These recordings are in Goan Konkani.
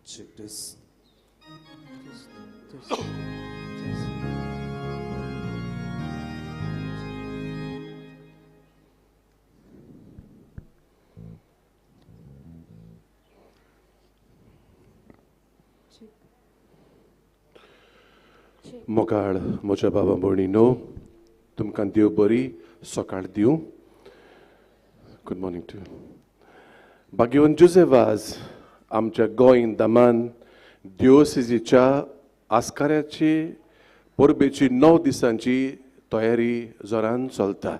Check this. Test, test, test. मोगाळ म्हज्या बाबा भयणीनो, तुमकां देव बरी सकाळ दिवं. Good morning to. भाग्यवंत जुझे वाज आमच्या गोंय दमन दिओसिजीच्या आस्काऱ्याची परबेची 9 दिसांची तयारी जोरान चलता.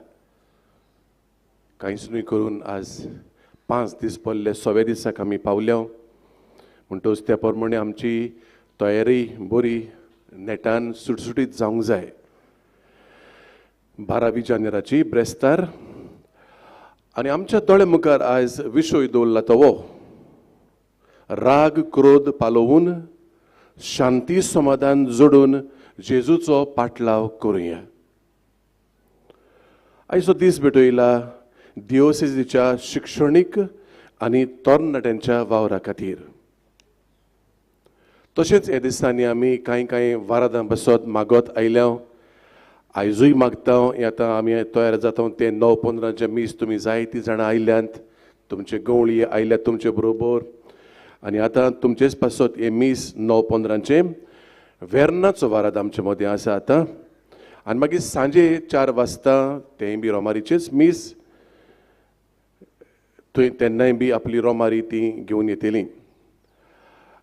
कांयच न्हय करून आज 5 दीस पडले, 6व्या दिसाक आमी पावल्या. म्हणटच त्या प्रमाणे आमची तयारी बरी नेटान सुटसुटीत जावंक जाय. 12 जानेराची ब्रेस्तार आनी आमच्या दोळे मुखार आयज विशय दवरला तो हो राग क्रोध पालोवन शांती समाधान जोडून जेजूचो पाटलाव करुया. आयजो दीस भेटयला दिओसेजीच्या शिक्षणीक आनी तरणाट्यांच्या वावरा खातीर. तशेंच ह्या दिसांनी आमी कांय कांय वारादां बसत मागत आयल्या, आयजूय मागता. आतां आमी तयार जाता ते 9:15 मीस तुमी जायतीं जाणां आयल्यांत, तुमचे गवळी आयल्यात तुमचे बरोबर. आनी आतां तुमचेच पासत हें मीस 9:15 वेर्नाचो वाराद आमचे मदें आसा आतां. आनी मागीर सांजे 4 वाजता तेंय बी रोमारीचेच मीस, थंय तेन्नाय बी आपली रोमारी ती घेवन येतली.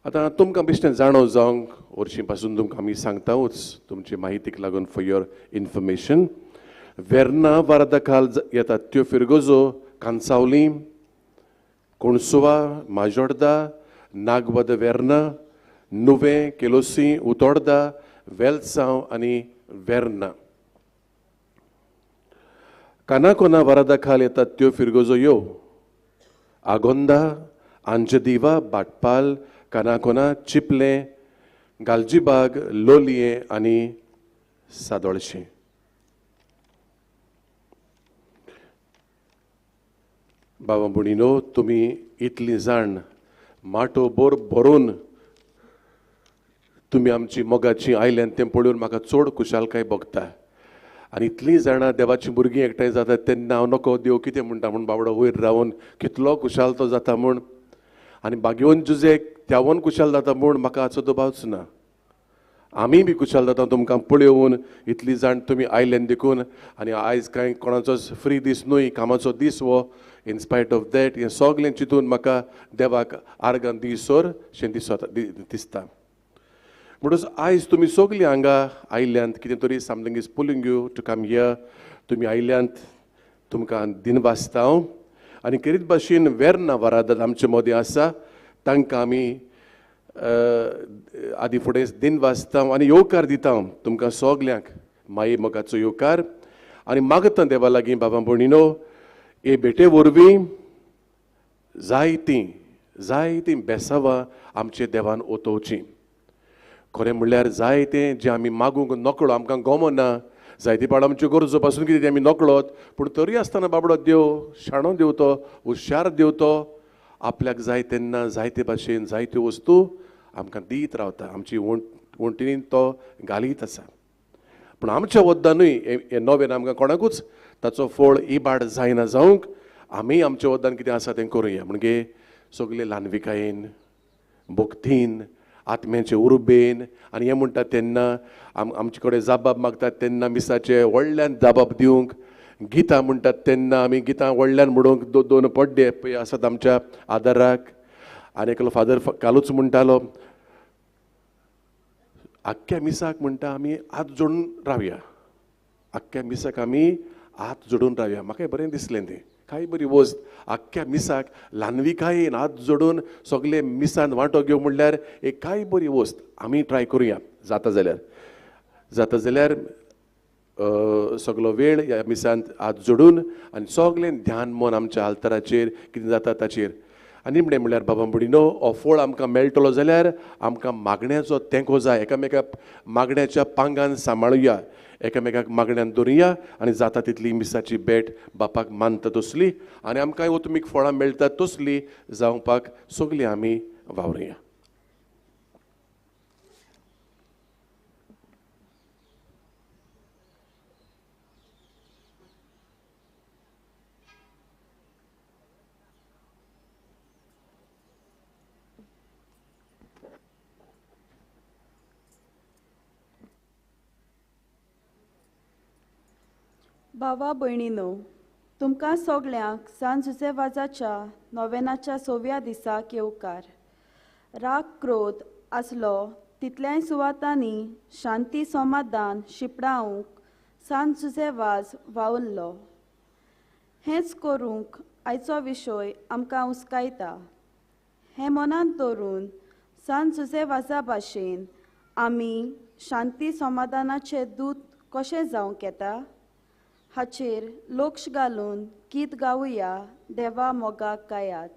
आतां तुमकां बेश्टें जाणव जावंक वर्शीं पासून तुमकां आमी सांगताच, तुमचे माहितीक लागून फॉर your information. Verna वारादा खाल येतात त्यो फिरगोजो, कांसावली, कोणसुवा, माजोर्दा, नागवद वेर्ना, नुवें, केलोसी, उतोर्दा, वेलसांव आनी वेर्ना. कानाकोना वारादा खाल येतात त्यो फिरगोजो यो आगोंदा, आंजदिवा, बाटपाल, कानाकोना, चिपलें, गालजीबाग, लोलयें आनी सादोळशें. बाबा भयणीनो, तुमी इतली जाण माटो बोर भरून तुमी आमची मोगाची आयल्यान तें पळोवन म्हाका चड खुशालकाय भोगता. आनी इतलीं जाणां देवाचीं भुरगीं एकठांय जातात तेन्ना हांव नको देव कितें म्हणटा म्हूण बाबडो वयर रावन कितलो खुशाल तो जाता म्हूण, आनी भाग्यवंत जुझेक त्यावन खुशाल जाता म्हूण म्हाका हाचो दुबावच ना. आमी बी खुशाल जाता तुमकां पळोवन, इतली जाण तुमी आयल्यान देखून. आनी आयज कांय कोणाचोच फ्री दीस न्हय, कामाचो दीस हो. इन स्पायट ऑफ that हें सगळें चिंतून म्हाका देवाक आर्गां दिसर शें दिसता. म्हणून आयज तुमी सगळीं हांगा आयल्यांत, कितें तरी something is pulling you to come here. तुमी आयल्यांत, तुमकां दिनवासता हांव. आनी खेरीत भाशेन वेर्ना वारादात आमचे मदें आसा, तांकां आमी आदी फुडें दिनवासता आनी येवकार दिता तुमकां सगल्यांक, माये मोगाचो येवकार. आनी मागता देवा लागीं बाबा भयणीनो, हे भेटे वरवीं जायतीं जायतीं बेसावां आमचे देवान ओतोवचीं. खरें म्हणल्यार जायतें जें आमी मागूंक नकळो, आमकां गोमना, जायते पाड आमच्यो गरजो पासून कितें तें आमी नकळत, पूण तरी आसतना बाबडो देव शाणो देव, तो हुशार देव, तो आपल्याक जाय तेन्ना जायते भाशेन जायत्यो वस्तू आमकां दीत रावता, आमची वण्टीन तो घालीत आसा. पूण आमच्या वद्दानूय हें नवें आमकां कोणाकूच ताचो फळ इबाड जायना जावंक आमी आमच्या वद्दान कितें आसा तें करुया. म्हणजे सगळे ल्हानविकायेन, भक्तीन, आत्म्याचे उर्बेन. आनी हें म्हणटा तेन्ना आमचे कडेन जाबाब मागतात तेन्ना मिसाचे व्हडल्यान जाबाब दिवंक, गितां म्हणटात तेन्ना आमी गितां व्हडल्यान म्हणूंक 2 पड्डे पळय आसात आमच्या आदाराक. आनी एकलो फादर कालूच म्हणटालो, आख्ख्या मिसाक म्हणटा आमी हात जोडून रावया, आख्ख्या मिसाक आमी हात जोडून रावया. म्हाका बरें दिसलें तें, कांय बरी वस्त. आख्ख्या मिसाक ल्हानविकायेन हात जोडून सगळे मिसान वांटो घेवं म्हणल्यार एक कांय बरी वस्त. आमी ट्राय करुया जाता जाल्यार, जाता जाल्यार सगलो वेळ ह्या मिसांत हात जोडून आनी सगळें ध्यान मन आमच्या आल्ताराचेर कितें जाता ताचेर. आनी निमणें म्हणल्यार बाबा भयणीनो, हो फळ आमकां मेळटलो जाल्यार आमकां मागण्याचो तेंको जाय. एकामेकाक मागण्याच्या पांगान सांबाळुया, एकामेकाक मागण्यान दवरुया आनी जाता तितली मिसाची भेट बापाक मानता तसली आनी आमकां ओतमीक फळां मेळटा तसली जावपाक सगळीं आमी वावरुया. भावा भयणीनो, तुमकां सगळ्यांक सांत जुझे वाजाच्या नोवेनाच्या सव्या दिसाक येवकार. राग क्रोध आसलो तितल्याय सुवातांनी शांती समाधान शिपडावंक सांत जुझे वाज वावुरलो. हेंच करूंक आयचो विशय आमकां उस्कायता. हें मनांत दवरून सांत जुझे वाजा भाशेन आमी शांती समाधानाचे दूत कशें जावंक येता हाचेर लक्ष घालून गीत गावया. देवा मोगाक गायात.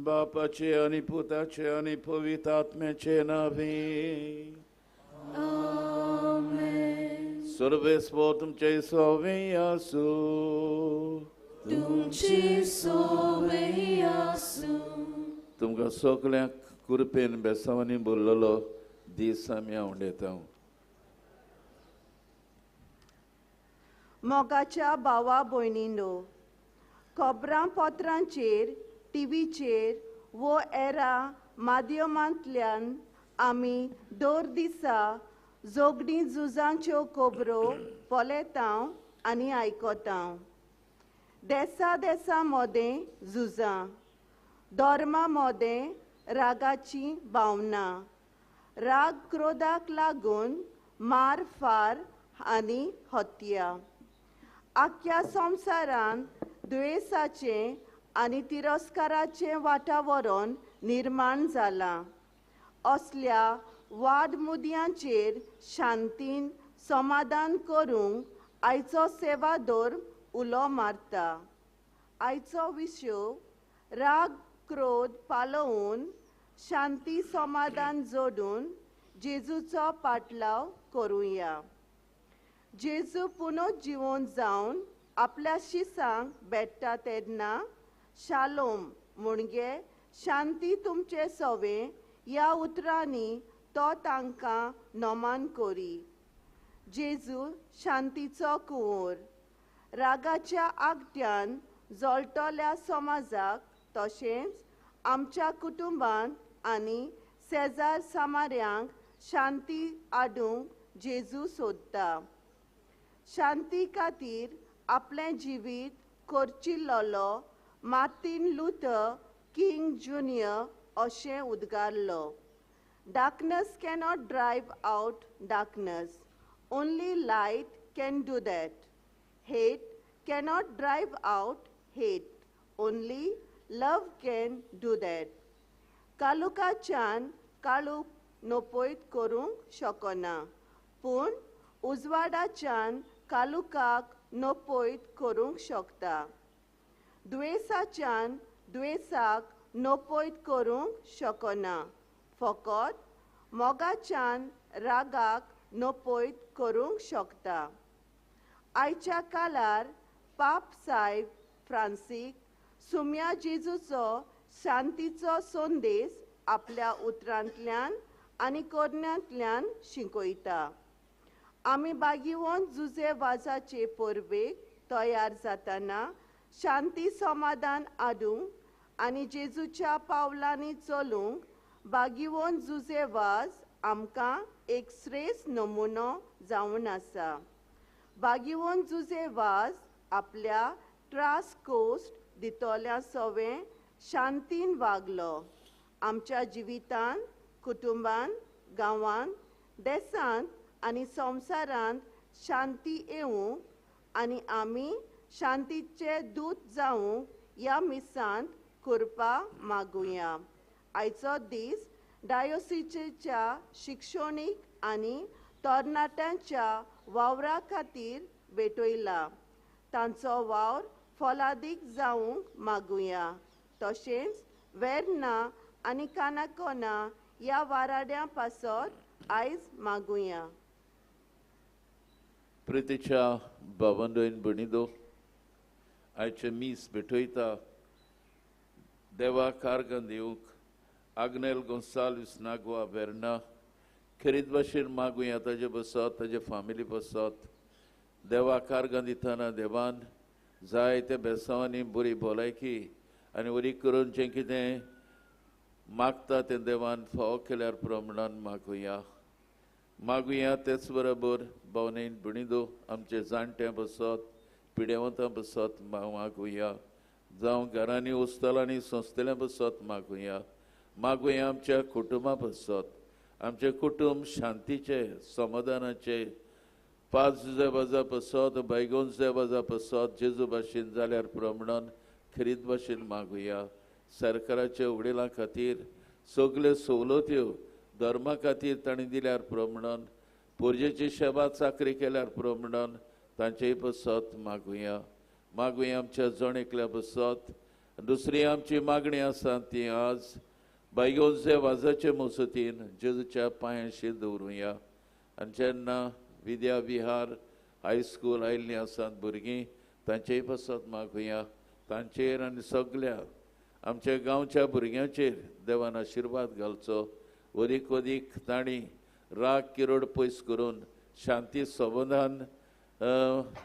बापाचे आनी पुताचे आनी पवित्र आत्म्याचे नांवे. आमेन. सर्वेस्पर तुमचे सोवे आसूं. तुमचे सोवे आसूं. तुमकां सगळ्यांक कृपेन बेसांवांनी भरलेलो दीस आमी आवडटा. मोगाच्या भावा भयणींनो, खबरांपत्रांचेर, टीव्हीचेर वो एरा माध्यमांतल्यान आमी दर दिसा जोगणी झुजांच्यो खबरो पळयता आनी आयकता. देसा देसा मदें झुजां, धर्मा मदें रागाची भावना, राग क्रोधाक लागून मार फार आनी हत्या. आख्या संवसारांत दुयेंसाचें आनी तिरस्काराचें वातावरण निर्माण जालां. असल्या वाद मुद्यांचेर शांतीन समाधान करूंक आयचो सेवादोर उलो मारता. आयचो विशय राग क्रोध पालोवन शांती समाधान जोडून जेजूचो पाटलाव करुया. जेजू पुनर्जिवन जावन आपल्या शिसांक भेट्टा तेन्ना शालोम म्हणजे शांती तुमचे सवे ह्या उतरांनी तो तांकां नमान करी. जेजू शांतीचो कुंवर. रागाच्या आगट्यान जळटल्या समाजाक तशेंच आमच्या कुटुंबांत आनी शेजार सामाऱ्यांक शांती हाडूंक जेजू सोदता. शांती खातीर आपलें जिवीत कोर्चिल्लो मार्टीन लुथर किंग ज्युनियर अशें उद्गारलो. Darkness cannot drive out darkness, only light can do that. Hate cannot drive out hate, only love can do that. कालुकाच्यान काळूक नपयत करूंक शकना, पूण उजवाडाच्यान कालुकाक नपयत करूंक शकता. दुयेंसाच्यान दुयेंसाक नपयत करूंक शकना, फकत मोगाच्यान रागाक नपयत करूंक शकता. आयच्या काळार पाप सायब फ्रांसीक सुम्या जेजूचो शांतीचो संदेश आपल्या उतरांतल्यान आनी करण्यांतल्यान शिकयता. आमी बागिवंत जुझे वाजाचे परबेक तयार जातना शांती समाधान हाडूंक आनी जेजूच्या पावलांनी चलूंक बागिवोन जुजे वाज आमकां एक श्रेश्ठ नमुनो जावन आसा. बागिवोन जुजे वाज आपल्या त्रास कोश्ट दितोल्या सवें शांतीन वागलो. आमच्या जिवितांत, कुटुंबांत, गांवांत, देशांत आनी संवसारांत शांती येवंक आनी आमी शांतीचे दूत जावंक ह्या मिसांत कृपा मागुया. आयचो दीस डायोसिचेच्या शिक्षणीक आनी तरणाट्यांच्या वावरा खातीर भेटयला. तांचो वावर फलादीक जावंक मागुया. तशेंच वेर्ना आनी कानाकोना ह्या वाराड्यां पासत आयज मागुया. प्रितीच्या भावंडोन भणिदो आयचे मीस भेटयता देवा कारगन दिवंक आग्नेल गोन्साल्वीस नागवा वेर्ना खेरीत भाशेन मागुया ताजे बसत ताजे फामिली बसत. देवा कारगन दितना देवान जायते बेसांवांनी बरी भलायकी आनी वरी करून जें कितें मागता तें देवान फावो केल्यार प्रमाणान मागुया. मागुया तेच बरोबर भावनेन भणिदो आमचे जाणटे बसत पिडेवंतां बसत मागुया. जावं घरांनी उस्तलांनी संस्थेल्या बसत मागुया. मागुया आमच्या कुटुंबा बसत. आमचें कुटुंब शांतीचें समाधानाचें पांच जुजे पसत बायगोन जुजे पसत जेजू भाशेन जाल्यार प्रमाणान खेरीत भाशेन मागुया. सरकाराच्या वडिलां खातीर सगल्यो सवलत्यो धर्मा खातीर तांणी दिल्यार प्रमाणान पोरजेची सेवा चाकरी केल्यार प्रमाणान तांचेय पसत मागुया. मागुया आमच्या जण एकल्या पसत. दुसरी आमची मागणी आसा ती आज बायगोनचे वाजाचे मसतीन जेजूच्या पांयांशी दवरुया. आनी जेन्ना विद्या विहार हायस्कूल आयिल्लीं आसात भुरगीं तांचेय पसत मागुया. तांचेर आनी सगल्या आमच्या गांवच्या भुरग्यांचेर देवान आशिर्वाद घालचो. वदीक वदीक तांणी राग किरोड पयस करून शांती समाधान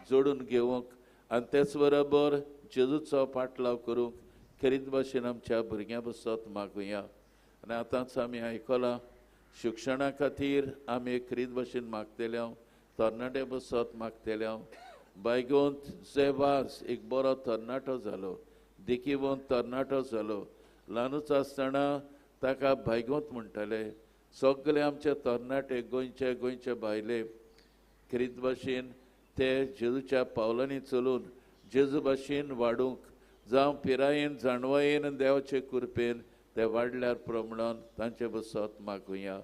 जोडून घेवंक आनी तेच बरोबर जेजूचो पाटलाव करूंक खेरीत भाशेन आमच्या भुरग्यां बसत मागुया. आनी आतांच आमी आयकलां शिक्षणा खातीर आमी खेरीत भाशेन मागतले, तरणाटे बसत मागतले. बायगोंत जे वाज एक बरो तरणाटो जालो, देखीवंत तरणाटो जालो. ल्हानूच आसतना ताका बायगोंत म्हणटाले. सगळे आमचे तरणाटे गोंयचे गोंयचे भायले खेरीत भाशेन ते जेजूच्या पावलांनी चलून जेजू भाशेन वाडूंक जावं पिरायेन जाणवायेन देवाचे कृपेन ते वाडल्यार प्रमाणान तांचे बसत मागुया.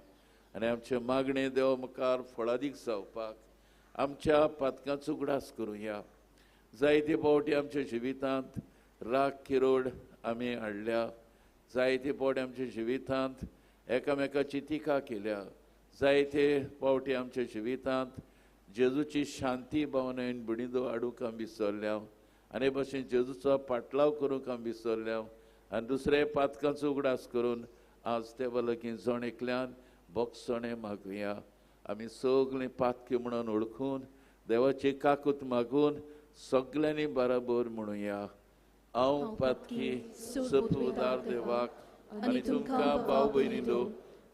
आनी आमचे मागणे देवा मुखार फळादीक जावपाक आमच्या पातकांचो उगडास करुया. जायते फावटी आमच्या जिवितांत राग किरोड आमी हाडल्या, जायते फावटी आमच्या जिवितांत एकामेकाची टिका केल्या, जायते फावटी आमच्या जिवितांत जेजूची शांती भावनेन बुडिदो हाडूंक आमी विसरल्या आनी भशेन जेजूचो पाटलाव करूंक आमी विसरल्या. आनी दुसरे पातकांचो उगडास करून आज देवा लागीं जण एकल्यान बोगसणें मागुया. आमी सगळीं पातकी म्हणून वळखून देवाची काकूत मागून सगल्यांनी बराबर म्हणुया. हांव पातकी सपुदार देवाक आनी तुमकां भाव भयणीनो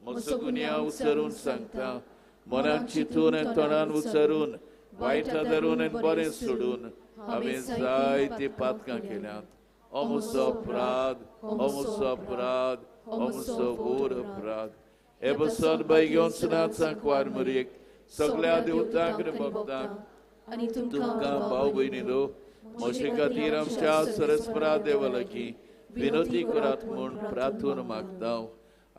म्हजो गुन्यांव उच्चारून सांगता. मनान चिंतून आनी तोंडान उच्चारून वायट धरून आनी बरें सोडून हांवें जायतीं पातकां केल्यांत. हो म्हजो अपराध, हो म्हजो अपराध, हो म्हजो व्हड अपराध. हे बसन बाय घेवन सुनाचांक वार मरेक सगळ्या देवतांक आनी भक्तांक आनी तुमकां भाव भयणीनो म्हजे खातीर आमच्या सरस्परा देवा लागीं विनोती करात म्हूण प्रार्थून मागता.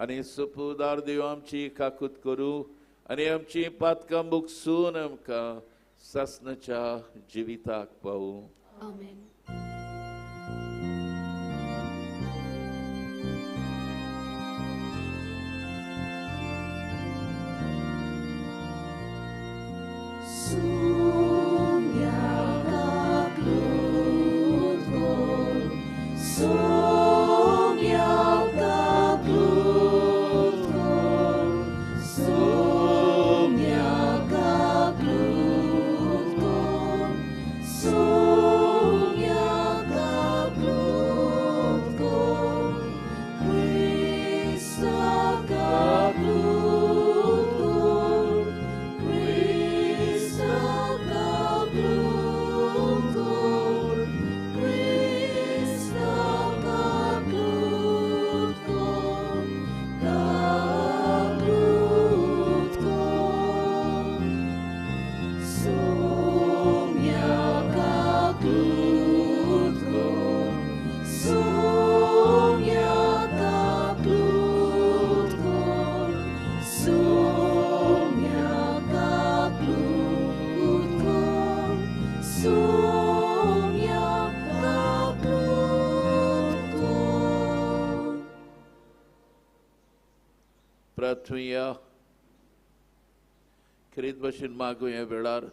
आनी सुपुदार देव आमची काकूत करूं आनी आमची पातकां बुकसून आमकां सासणाच्या जिविताक पावूं. आमेन. Sumya प्रार्थुया. खेरीत भाशेन मागूया वेळार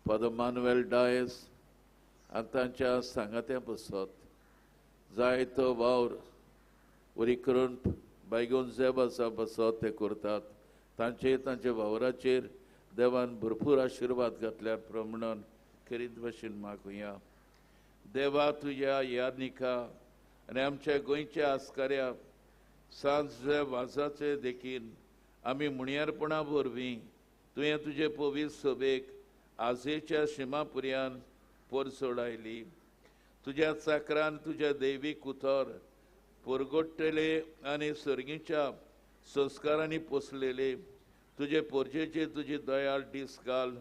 फादर मानुएल डायस आनी तांच्या सांगात्या बसत जायतो वावर वरी करून बायगोन जेब आसा बसत ते करतात. तांचे तांच्या वावराचेर देवान भरपूर आशिर्वाद घातल्यार प्रमाणान खेरीत भाशेन मागुया. देवा तुज्या यादनिका आनी आमच्या गोंयच्या आस्काऱ्या सांज वाजाचे देखीन आमी मुणयारपणा वरवीं तुवें तुजे पवित्र सभेक आजेच्या शिमा पुर्यान पोरसोड आयली. तुज्या चाकरान तुज्या दैवीक उतर परगट्टले आनी सर्गीच्या संस्कारांनी पोसलेले तुजे पोरजेचे तुजी दयाळ दीस घाल.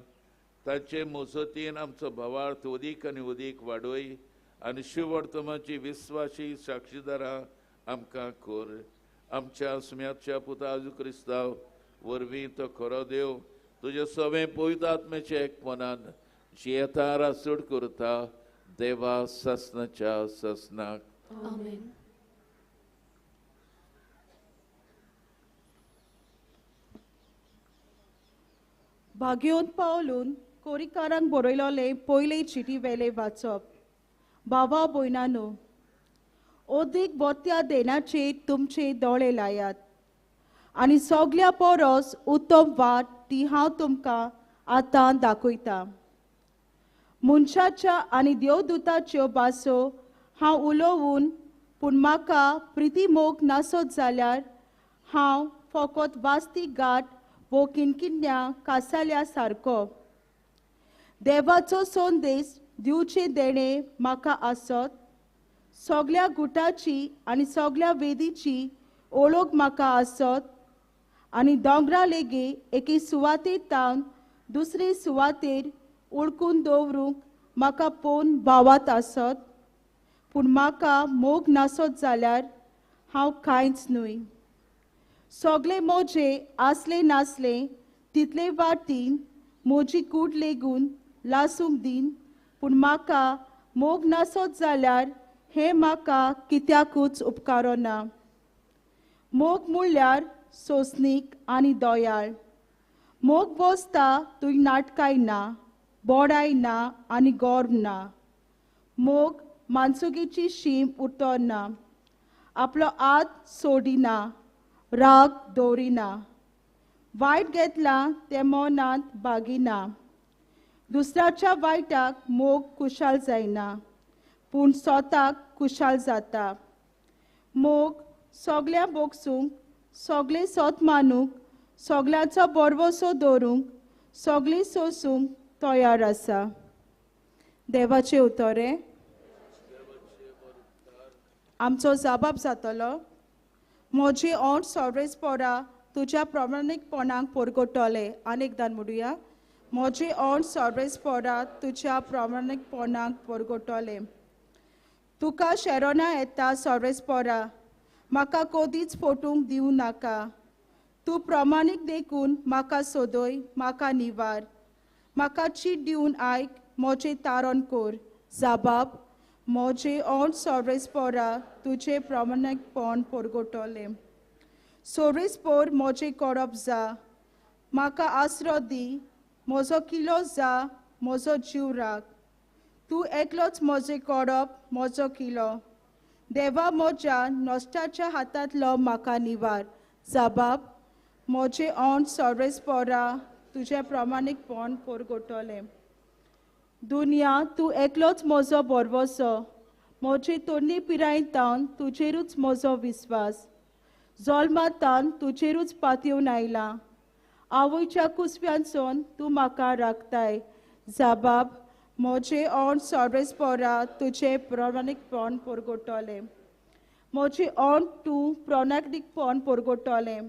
तांचे मोजतीन आमचो भावार्थ अदीक आनी अदीक वाडय आनी शिववर्तमाची विस्वाशी साक्षीदारां आमकां कर. आमच्या सुम्याच्या पुता आजू क्रिस्तांव वरवीं तो खरो देव तुजे सवें पवित्र आत्म्याच्या एकपणान जियेता रासोड करता देवा ससनाच्या ससनाक. आमेन. भाग्योन पावलून कोरीकारांक बरयलोले पयले चिटी वेले वाचप. बाबा भयणानो, अदीक बोत्या देण्याचेर तुमचे दोळे लायात आनी सगल्या परस उत्तम वाट ती हांव तुमकां आतां दाखयता. मनशाच्या आनी देवदूताच्यो भासो हांव उलोवन पूण म्हाका प्रिती मोग नासत जाल्यार हांव फकत वास्ती गाठ वो किणकिण्या कासाल्या सारको. देवाचो संदेश दिवचे देणें म्हाका आसत, सगल्या गुटाची आनी सगल्या वेदीची ओळख म्हाका आसत आनी दोंगरा लेगी एके सुवातेर तावन दुसरे सुवातेर उडकून दवरूंक म्हाका पळोवन भावात आसत, पूण म्हाका मोग नासत जाल्यार हांव कांयच न्हय. सगळे म्हजे आसले नासले तितले वाटीन म्हजी कूड लेगून लासूंक दीन, पूण म्हाका मोग नासत जाल्यार हें म्हाका कित्याकूच उपकारना. मोग म्हणल्यार सोंसणीक आनी दयाळ. मोग बसता तुय नाटकाय ना, बोडाय ना आनी गर्व ना. मोग मानसुगीची शीम उतरना, आपलो आत सोडिना, राग दवरिना, वायट घेतलां तें मनांत बागिना. दुसऱ्याच्या वायटाक मोग खुशाल जायना, पूण स्वताक खुशाल जाता. मोग सगळ्या बोगसूंक, सगळे सत मानूंक, सगळ्यांचो बरवसो दवरूंक, सगळीं सोसूंक तयार आसा. देवाचे उतरे आमचो जबाब जातलो. म्हजी ओंठ सोरेसपोरा तुज्या प्रामाणीकपणाक परगटले. आनी एकदां म्हणुया, म्हजी ओंठ सोरेसपोरा तुज्या प्रामाणीकपणाक परगटले. तुका शेरोना येता सोरेसपोरा, म्हाका कदीच फटूंक दिवं नाका. तूं प्रामाणीक देखून म्हाका सोदय, म्हाका निवार. म्हाका चीट दिवन आयक, म्हजें तारण कर. जबाब, म्हजें ओंठ सोरेसपोरा तुजें प्रामाणीकपण परगटलें. सोरेसपोर म्हजें करप जा, म्हाका आसरो दी, म्हजो किलो जा, म्हजो जीव राख. तूं एकलोच म्हजें करप, म्हजो किलो. देवा म्हज्या नश्टाच्या हातांतलो म्हाका निवार. जबाब, म्हजें ओंठ सोरेसपोरा तुजें प्रामाणीकपण परगटलें. दुनिया तूं एकलोच म्हजो भरवसो, म्हजी तरणी पिरायेंतावन तुजेरूच म्हजो विस्वास. जल्मांतावन तुजेरूच पातयेवन आयलां, आवयच्या कुसव्यांसून तूं म्हाका राखताय. जबाब, म्हजें ओंठ सोरेसपोरा तुजें प्रामाणीकपण परगटलें. म्हजें ओंठ तूं प्रामाणीकपण परगटलें.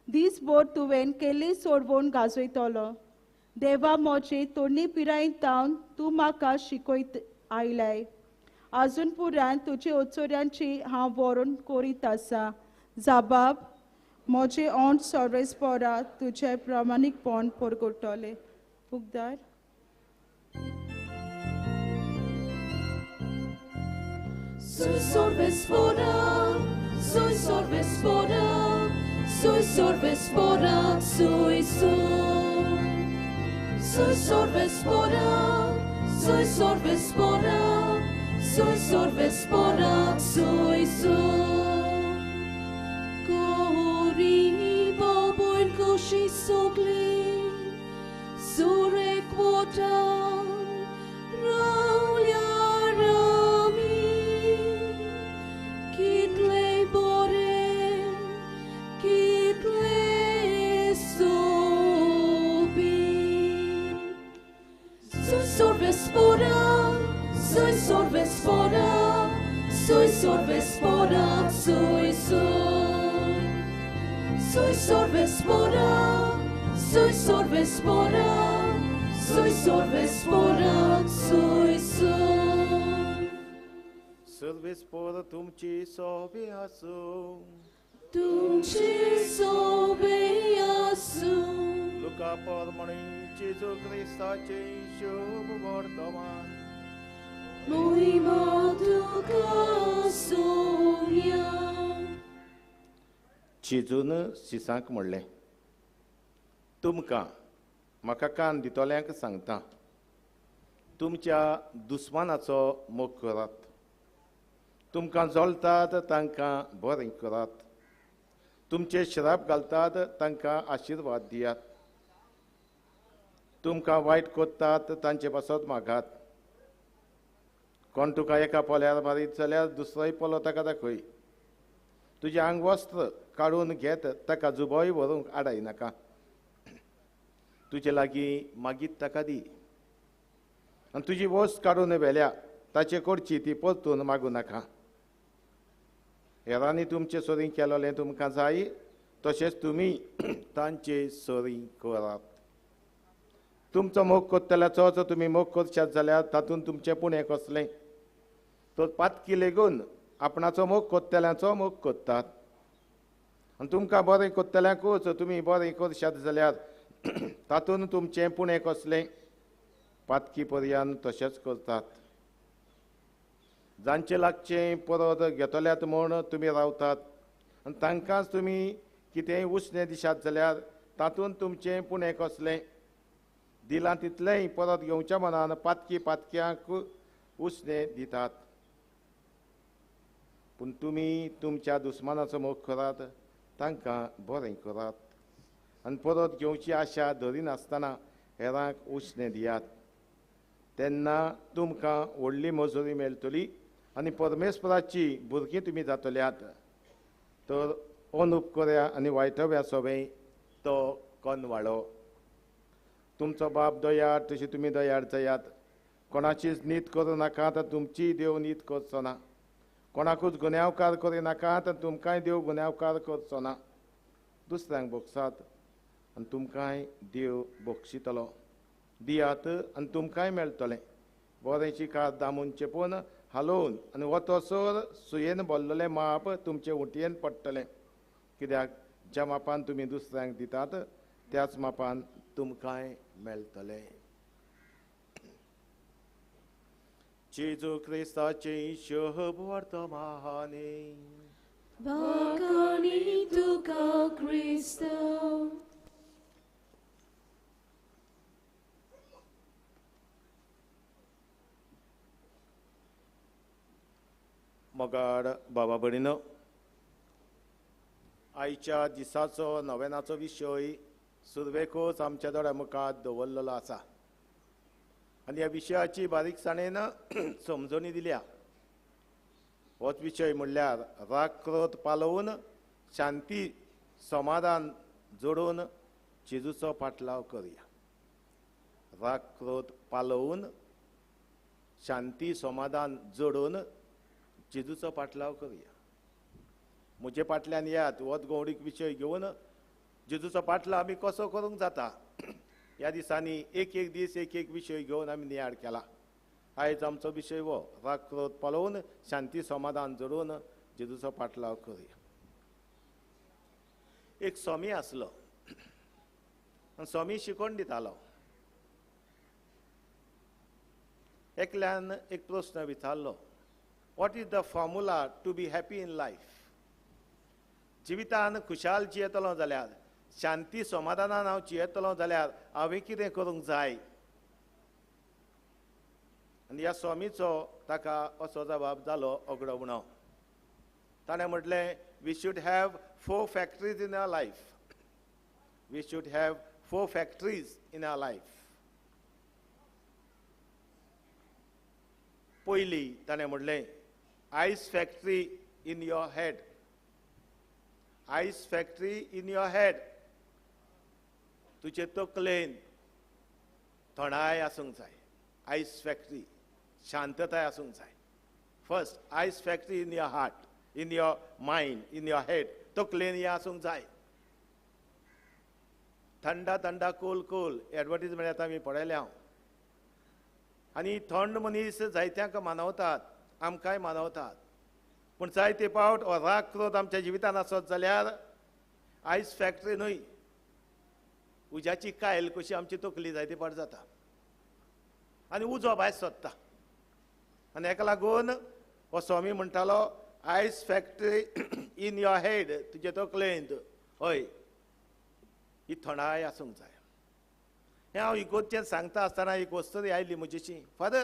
दीसभर तुवें केल्ली सोडवण गाजयतलो. देवा म्हजे तरणी पिरायेंतावन तूं म्हाका शिकयत आयलाय. आजून पुरान तुजे ओचोऱ्यांची हांव वरण करीत आसा. जबाब, म्हजें ओंठ सोरेसपोरा तुजें प्रामाणीकपण परगटलें. उगदार. Sui sorves fora, sui sorves fora, Sui sorves spora, sui sorves spora, sui sorves spora, sui su. Gori boboin koshi sogli, sure quota, sui sorves spora, sui sorves spora, sui su. Sui sorves spora, sui sorves spora, sui sorves spora, sui su. Sorves spora tumci sobe asu. Tumci sobe asu. Luca pormani Gesù Cristace शुभ वर्तमान. मोहिमा तुका सोम्या. जेजून शिसांक म्हणलें, तुमकां म्हाका कान दितल्यांक सांगता, तुमच्या दुस्मानाचो मोग करात, तुमकां जळतात तांकां बरें करात, तुमचे श्राप घालतात तांकां आशिर्वाद दियात, तुमकां वायट करतात तांचे पासत मागात. कोण तुका एका पोल्यार मारीत जाल्यार दुसरोय पोलो ताका दाखय. तुजें आंगवस्त्र काडून घेत ताका जुबोय व्हरूंक आडाय नाका. तुजे लागीं मागीर ताका दी आनी तुजी वस्त काडून व्हेल्या ताचे कडची ती परतून मागूं नाका. हेरांनी तुमचे सरीं केलोलें तुमकां जाय तशेंच तुमी तांचे सरीं करात. तुमचो मोग करतल्याचोच तुमी मोग करशात जाल्यार तातूंत तुमचें पुणें कसलें? तर पातकी लेगून आपणाचो मोग करतल्यांचो मोग करतात. आनी तुमकां बरें करतल्यांकूच तुमी बरें करशात जाल्यार तातूंत तुमचें पुणें कसलें? पातकी पर्यान तशेंच करतात. जांचे लागचें परत घेतल्यात म्हूण तुमी रावतात आनी तांकांच तुमी कितेंय उश्णें दिशात जाल्यार तातूंत तुमचें पुणें कसलें? दिलां तितलेंय परत घेवच्या मनान पातकी पातक्यांक उश्णें दितात. पूण तुमी तुमच्या दुस्मानाचो मोग करात, तांकां बरें करात आनी परत घेवची आशा धरिनासतना हेरांक उश्णें दियात. तेन्ना तुमकां व्हडली मजुरी मेळटली आनी परमेश्वराची भुरगीं तुमी जातल्यात. तर अनुपकऱ्या आनी वायटव्या सोबें तो कनवाळो. तुमचो बाप दयाळ तशी तुमी दयाळ जायात. कोणाचीच नीत करूं नाका तर तुमचीय देव नीत करचो ना. कोणाकूच गुन्यांवकार करिनाका तर तुमकांय देव गुन्यांवकार करचो ना. दुसऱ्यांक भोगसात आनी तुमकांय देव बक्षितलो. दियात आनी तुमकांय मेळटलें. बरें चिकात दामून चेपून हालोवन आनी वतसर सुयेन भरलेलें माप तुमचे उंटयेन पडटलें. कित्याक ज्या मापान तुमी दुसऱ्यांक दितात त्याच मापान तुमकांय मेळटलें. जेजू क्रिस्ताचें शुभ वर्तमाने. वाखाणी तुका क्रिस्ता. मोगाड बाबा भयणीनो, आयच्या दिसाचो नवेनाचो विशय सुरवेकूच आमच्या दोळ्या मुखार दवरलेलो आसा आनी ह्या विशयाची बारीकसाणेन समजणी दिल्या. होच विशय म्हणल्यार राग क्रोध पालोवन शांती समाधान जोडून जेजूचो पाटलाव करया. राग क्रोध पालोवन शांती समाधान जोडून जेजूचो पाटलाव करया. म्हजे फाटल्यान येयात होच गौडीक विशय घेवन जेजूचो पाटलाव आमी कसो करूंक जाता ह्या दिसांनी एक एक दीस एक एक विशय घेवन आमी नियाळ केला. आयज आमचो विशय हो राग क्रोध पालोवन शांती समाधान जोडून जेजूचो पाटलाव करया. एक स्वामी आसलो आनी स्वामी शिकोवन दितालो. एकल्यान एक प्रस्न विचारलो, what is the formula to be happy in life? जिवितान खुशाल जियेतलो जाल्यार शांती समाधानान हांव जियेतलो जाल्यार हांवें कितें करूंक जाय? आनी ह्या स्वामीचो ताका असो जबाब जालो अगडवणो. ताणें म्हटलें, we should have 4 factories in our life. We should have 4 factories in our life. पयली ताणें म्हटलें, ice factory in your head. Ice factory in your head. तुजे तकलेन थंडाय आसूंक जाय. आयस फॅक्टरी, शांतताय आसूंक जाय. First ice factory in your heart, in your mind, in your head. तकलेन हें आसूंक जाय. थंडा थंडा कोल कोल एडवर्टीजमेंट येता आमी पळयल्या हांव. आनी थंड मनीस जायत्यांक मानवतात, आमकांय मानवतात. पूण जायते पावट हो राग क्रोध आमच्या जिवितान आसत जाल्यार आयस फॅक्टरी न्हय, उज्याची कायल कशी आमची तकली जायते पावट जाता आनी उजो भायर सोदता. आनी हेका लागून हो स्वामी म्हणटालो, ice factory in your head, तुजे तकलेंत हय ही थंडाय आसूंक जाय. हें हांव इगोर्जेंत सांगता आसतना एक वस्तरी आयली म्हजेशी, फादर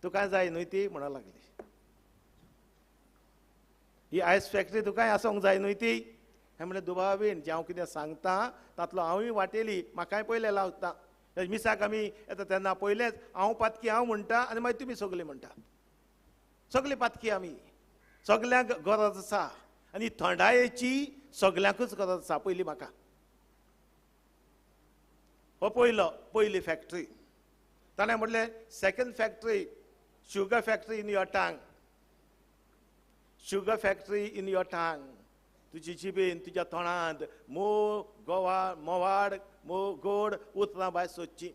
तुका जाय न्हय ती म्हणूंक लागली. ही आयस फॅक्टरी तुकाय आसूंक जाय न्हय ती? हें म्हणलें, दुबावीन जें हांव कितें सांगता तातलो हांवूय वाटेली, म्हाकाय पयलें लावता. मिसाक आमी येता तेन्ना पयलेंच हांव पातकी हांव म्हणटा आनी मागीर तुमी सगळीं म्हणटा. सगळीं पातकी आमी, सगल्यांक गरज आसा आनी थंडायेची सगल्यांकूच गरज आसा. पयली म्हाका हो पयलो, पयली फॅक्टरी. ताणें म्हटलें, second factory, sugar factory in your tongue. Sugar factory in your tongue. तुजी जिबेन, तुज्या तोंडांत मोव गोवा मोवाड मोव गोड उतरां भायर सोदची.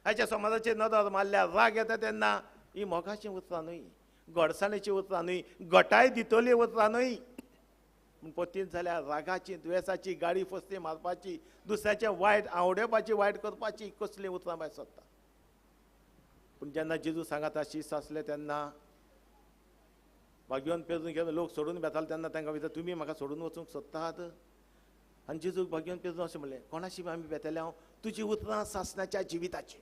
हाच्या समाजाचेर नदर मारल्यार राग येता तेन्ना ही मोगाचीं उतरां न्हय, गोडसाणेचीं उतरां न्हय, गटाय दितली उतरां न्हय. पूण पतीन जाल्यार रागाची, दुयेंसाची, गाडी फसली मारपाची, दुसऱ्याचें वायट आवडेवपाची, वायट करपाची कसलीं उतरां भायर सोदता. पूण जेन्ना जेजू सांगाता शीस आसले तेन्ना भाग्यवन पेजून घेवन लोक सोडून वेताले तेन्ना तांकां विचार, तुमी म्हाका सोडून वचूंक सोदतात? आनी जेजूक भाग्यवन पेजून अशें म्हणलें, कोणाशी आमी वेतले हांव? तुजी उतरां सासणाच्या जिविताची,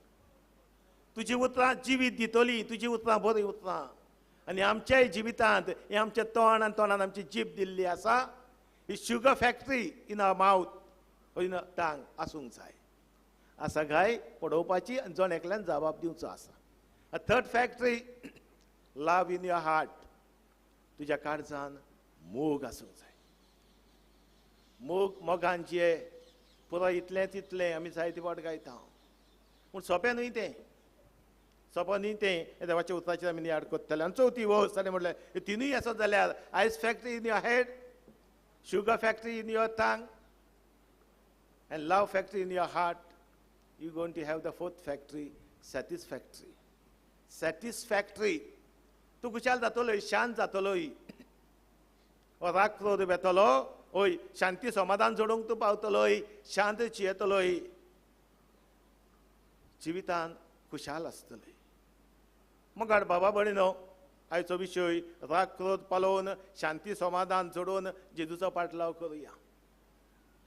तुजी उतरां जिवीत दितली, तुजी उतरां बरीं उतरां. आनी आमच्याय जिवितांत हें आमचें तोंड आनी तोंडान आमची जीब दिल्ली आसा, ही sugar factory in our mouth, in our tongue आसूंक जाय. आसा गाय पडोवपाची आनी जण एकल्यान जबाब दिवचो आसा. Third factory, love in your heart. तुज्या काळजान मोग आसूंक जाय. मोग, मोगान जिये पुरो इतलें तितलें आमी जायते फावट गायता, पूण सोंपें न्हय तें, सोंपें न्हय तें. देवाच्या उतराचेर आमी नियाळ करतले. आनी चवथी वस्त ताणें म्हणलें, तिनूय आसत जाल्यार ice factory in your head, sugar factory in your tongue and love factory in your heart, you going to have the fourth factory, satisfactory. Satisfactory, तूं खुशाल जातलोय, शांत जातलोय, हो राग क्रोध वेतलो, हय शांती समाधान जोडूंक तूं पावतलोय, शांत जियेतलोय, जिवितान खुशाल आसतलोय. मगाड बाबा भयणीनो, आयचो विशय राग क्रोध पालोवन शांती समाधान जोडून जेजूचो पाटलाव करुया.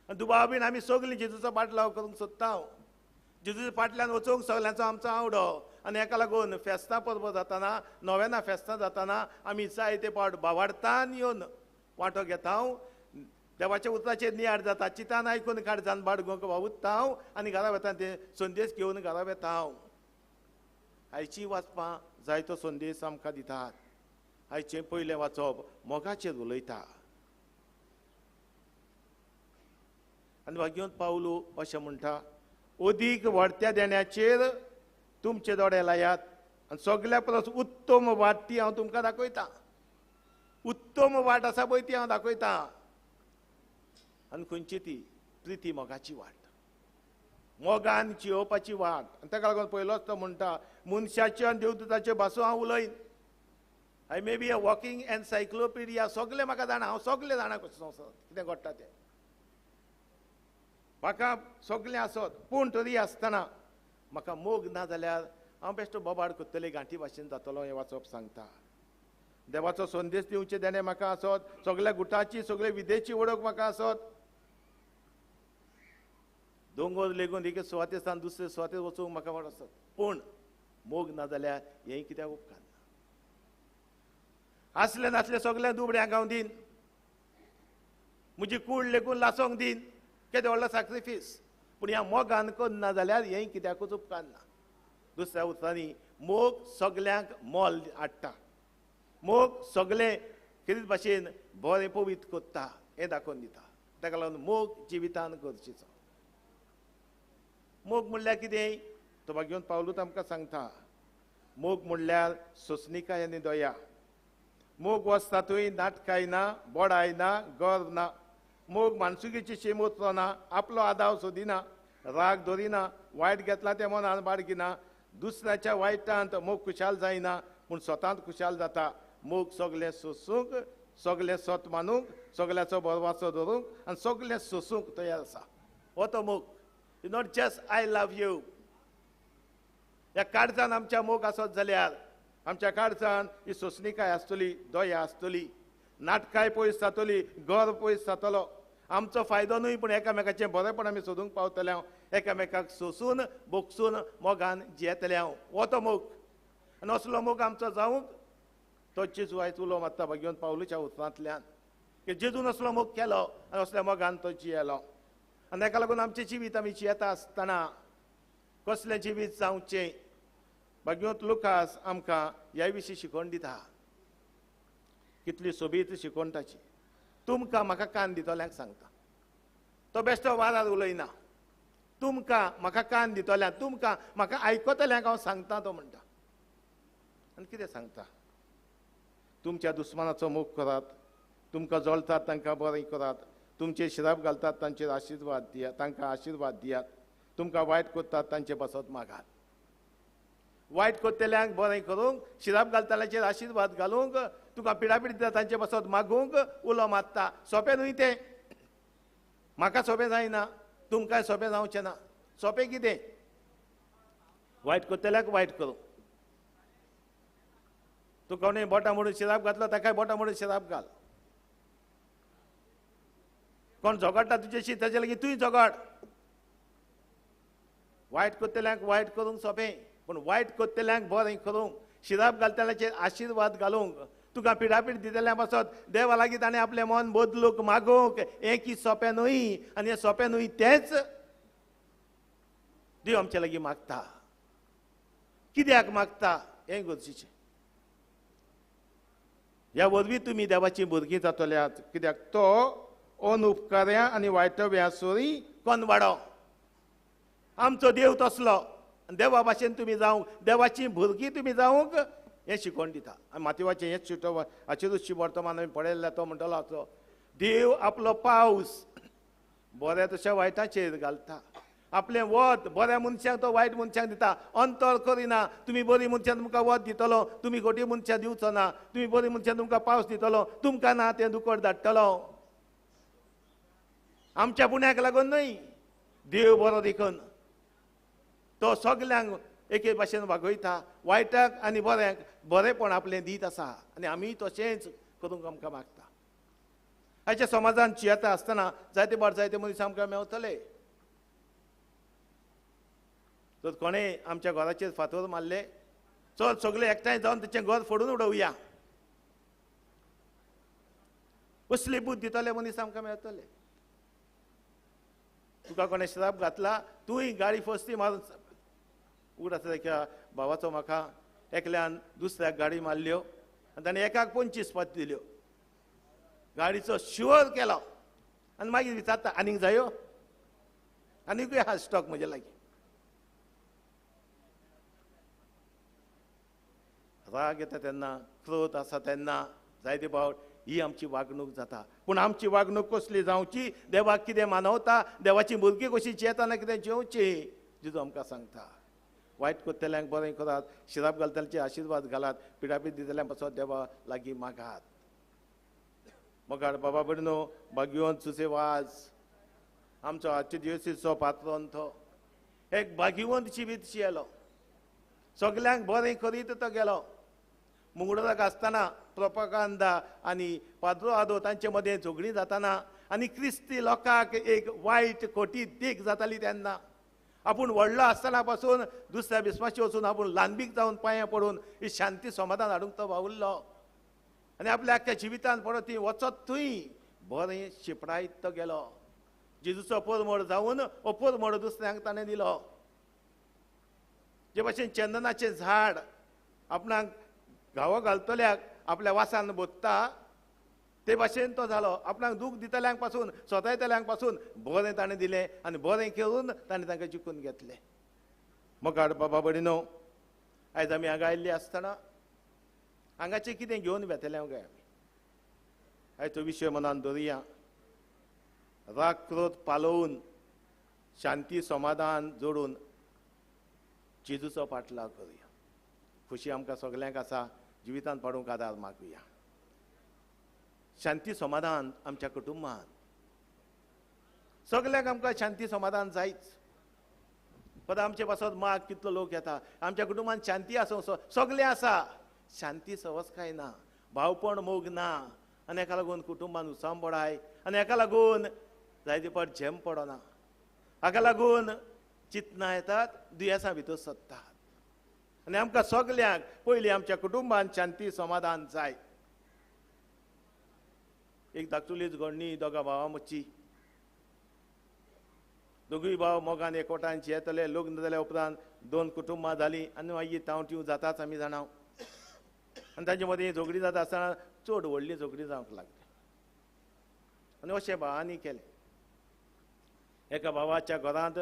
आनी दुबावीन आमी सगळीं जेजूचो पाटलाव करूंक सोदता. जेजूच्या फाटल्यान वचूंक सगल्यांचो आमचो आवडो. आनी हेका लागून फेस्तां परबो जाताना, नोवेना फेस्तां जाताना आमी जायते पावट बावाडतान येवन वांटो घेता. देवाच्या उतराचेर नियाळ जाता, चितान आयकून काळजान बाडगूंक वावुरता आनी घरा वेता ते संदेश घेवन घरा वेता. आयची वाचपां जायतो संदेश आमकां दितात. आयचें पयलें वाचप मोगाचेर उलयता. आनी भाग्यवंत पावलू अशें म्हणटा, अदीक वाडत्या देण्याचेर तुमचे दोळे लायात आनी सगल्या परस उत्तम वाट ती हांव तुमकां दाखयतां. उत्तम वाट आसा पळय ती हांव दाखयतां. आनी खंयची ती? प्रिती मोगाची वाट, मोगान जियोवपाची वाट. आनी ताका लागून पयलोच तो म्हणटा, मनशाच्यो आनी देवदूताच्यो भासो हांव उलयन. I may be a walking encyclopedia. सगलें म्हाका जाणा, हांव सगलें जाणा कशें संवसारांत कितें घडटा तें, म्हाका सगलें आसत. पूण तरी आसतना म्हाका मोग ना जाल्यार हांव बेश्टो बोबाड करतले, गांठी भाशेन जातलो. हें वाचप सांगता. देवाचो संदेश दिवचें देणें म्हाका आसत, सगल्या गुटाची सगळे विदेची वळख म्हाका आसत, दोंगर लेगून एके सुवाते सावन दुसरे सुवातेर वचूंक म्हाका वाट आसत, पूण मोग ना जाल्यार हें कित्याक उपकारना. आसलें नासलें सगळें दुबड्यांक हांव दीन, म्हजी कूड लेगून लासोंक दीन, केदें व्हडलो सॅक्रिफीस, पूण ह्या मोगान करना जाल्यार हें कित्याकूच उपकारना. दुसऱ्या उतरांनी मोग सगल्यांक मोल हाडटा, मोग सगळें कितें भाशेन बरें पवित्र करता हें दाखोवन दिता. ताका लागून मोग जिवितान गरजेचो. मोग म्हणल्यार कितें तो भाग्यवंत पावलूच आमकां सांगता. मोग म्हणल्यार सोंसणिकाय आनी दया. मोग वचता थंय नाटकाय ना, बोडाय ना, गर्व ना. मोग मानसुकीची शीम उरचो ना, आपलो आदाव सोदिना, राग धरिना, वायट घेतला तें मनान बाळगिना, दुसऱ्याच्या वायटांत मोग खुशाल जायना पूण स्वतांत खुशाल जाता. मोग सगळें सोसूंक, सगळें सत मानूंक, सगळ्याचो बरवासो धरूंक आनी सगळें सोसूंक तयार आसा. हो तो मोग. Not just I love you. ह्या काळजान आमच्या मोग आसत जाल्यार आमच्या काळजान ही सोंसणिकाय आसतली, दया आसतली, नाटकाय पयस जातली, गर्व पयस जातलो. आमचो फायदो न्हय पूण एकामेकाचें बरेंपण आमी सोदूंक पावतले हांव, एकामेकाक सोसून बोगसून मोगान जियेतले हांव. हो तो मोग. आनी असलो मोग आमचो जावंक तो जेजू आयज उलो मारता भाग्यवंत पावलूच्या उतरांतल्यान की जेजून असलो मोग केलो आनी असल्या मोगान तो जियेलो. आनी ताका लागून आमचें जिवीत आमी जियेता आसतना कसलें जिवीत जावचें भाग्यवंत लुकास आमकां ह्या विशीं शिकवण दिता. कितली सोबीत शिकवण ताची. तुमकां म्हाका कान दितल्यांक सांगता, तो बेश्टो वारार उलयना. तुमकां म्हाका कान दितल्यांक, तुमकां म्हाका आयकतल्यांक हांव सांगता तो म्हणटा. आनी कितें सांगता? तुमच्या दुस्मानाचो मोग करात, तुमकां जळतात तांकां बरें करात, तुमचेर शिराप घालतात तांचेर आशिर्वाद दियात, तांकां आशिर्वाद दियात, तुमकां वायट करतात तांचे पासत मागात. वायट करतल्यांक बरें करूंक, शिराप घालतल्यांचेर आशिर्वाद घालूंक, तुका पिडापीड दिता तांचे पासत मागूंक उलो मारता. सोंपें न्हय तें. म्हाका सोंपें जायना, तुमकांय सोंपें जावचें ना. सोंपें कितें? वायट करतल्याक वायट करूं. तूं कोणें बोटां मोडून शिराप घातलो ताकाय बोटां मोडून शिराप घाल. कोण झगडटा तुजेशी ताजे लागीं तूंय झगड. वायट करतल्यांक वायट करूंक सोंपें, पूण वायट करतल्यांक बरें करूंक, शिराप घालतल्यांचेर आशिर्वाद घालूंक, तुका पिडापीड दितल्या पासत देवा लागीं ताणें आपलें मन बदलूंक मागूंक हें की सोंपें न्हय. आनी हें सोंपें न्हय तेंच देव आमचे लागीं मागता. कित्याक मागता हें गरजेचें. ह्या वरवीं तुमी देवाचीं भुरगीं जातल्यात, कित्याक तो अनुपकार्या आनी वायटव्या सोरी कोनवाडो. आमचो देव तसलो. देवा भाशेन तुमी जावंक, देवाचीं भुरगीं तुमी जावंक हें शिकवण दिता. आनी माथेवाचें हेंच शिटो हाचेरूच वर्तमान आमी पळयल्लें. तो म्हणटलो असो देव आपलो पावस बऱ्या तशा वायटाचेर घालता, आपलें वत बऱ्या मनशांक तो वायट मनशांक दिता, अंतर करिना. तुमी बरी मनशां तुमकां वत दितलो, तुमी गोटी मनशां दिवचो ना, तुमी बरी मनशां तुमकां पावस दितलो, तुमकां ना तें दुकळ धाडटलो. आमच्या पुण्याक लागून न्हय, देव बरो देखून तो सगल्यांक एके भाशेन वागयता, वायटाक आनी बऱ्याक बरेंपण आपलें दीत आसा. आनी आमी तशेंच करूंक आमकां मागता. आयच्या समाजान जियेता आसतना जायते फावट जायते मनीस आमकां मेवतले. तर कोणें आमच्या घराचेर फातर मारले, चल सगळे एकठांय जावन तेचें घर फोडून उडोवया, असली बूद दितले मनीस आमकां मेळटले. तुका कोणें श्राप घातला, तूंय गाडी फस्ती मारून उगड आसा. एका भावाचो म्हाका एकल्यान दुसऱ्याक गाडी मारल्यो आनी ताणें एकाक 25 पात दिल्यो, गाडीचो शुअर केलो आनी मागीर विचारता आनीक जायो, आनीकूय आहा स्टॉक म्हजे लागीं. राग येता तेन्ना, क्रोध आसा तेन्ना जायते फावट ही आमची वागणूक जाता. पूण आमची वागणूक कसली जावची, देवाक कितें मानवता, देवाची भुरगीं कशी जियेतना कितें जेवची, जेजू आमकां सांगता. वायट करतल्यांक बरें करात, शिराप घालतल्यांचे आशिर्वाद घालात, पिडापीड दितल्यांक पासत देवा लागीं मागात. मगाड बाबा भयणो, भाग्यवंत सुसे वाज आमचो आजचे दिवसीचो पात्रोन तो एक भाग्यवंत जिवीत जियेलो, सगल्यांक बरें करीत तो गेलो. मुंगडोराक आसतना प्रोपागांदा आनी पाद्रो आदो तांचे मदें झगडीं जाताना आनी क्रिस्ती लोकांक एक वायट खोटी देख जाताली तेन्ना आपूण व्हडलो आसतना पासून दुसऱ्या बिस्माशी वचून आपूण ल्हानबीक जावन पांयां पडून ही शांती समाधान हाडूंक तो वावुरलो आनी आपल्या आख्ख्या जिवितान पडत ती वचत थंय बरें शिपडायत तो गेलो. जेजूचो परमळ जावन हो परमळ दुसऱ्यांक ताणें दिलो. जे भाशेन चंदनाचें झाड आपणाक घावो घालतल्याक आपल्या वासान बोधता ते भाशेन तो जालो. आपणाक दूख दितल्यांक पासून स्वतायतल्यांक पासून बरें ताणें दिलें आनी बरें करून ताणें तांकां जिखून घेतलें. मोगाळ बाबा भयणीनो, आयज आमी हांगा आयिल्ली आसतना हांगाचें कितें घेवन वेतले काय आमी? आयज तो विशय मनान दवरुया. राग क्रोध पालोवन शांती समाधान जोडून जेजूचो पाटलाव करुया. खुशी आमकां सगल्यांक आसा, जिवितांत पाडूंक आदार मागुया. शांती समाधान आमच्या कुटुंबांत सगल्यांक आमकां शांती समाधान जायच. पद आमचे पासत माग कितलो लोक येता, आमच्या कुटुंबांत शांती आसूं सगलें आसा, शांती सवस काय ना, भावपण मोग ना आनी हेका लागून कुटुंबान उचांबळाय आनी हेका लागून जायते फावट झेम पडना, हाका लागून चिंतनां येतात, दुयेंसां भितर सरतात. आनी आमकां सगल्यांक पयलीं आमच्या कुटुंबान शांती समाधान जाय. एक धाकटुलीच घडणी दोगां भावां मदची, दोगूय भाव मोगान एकवटान जियेतले. लग्न जाल्या उपरांत दोन कुटुंबां जालीं आनी मागीर तांवट्यो जाताच आमी जाणा. आनी तांचे मदीं झगडीं जाता आसतना चड व्हडली झगडीं जावंक लागली आनी अशें भावांनी केलें. एका भावाच्या घरांत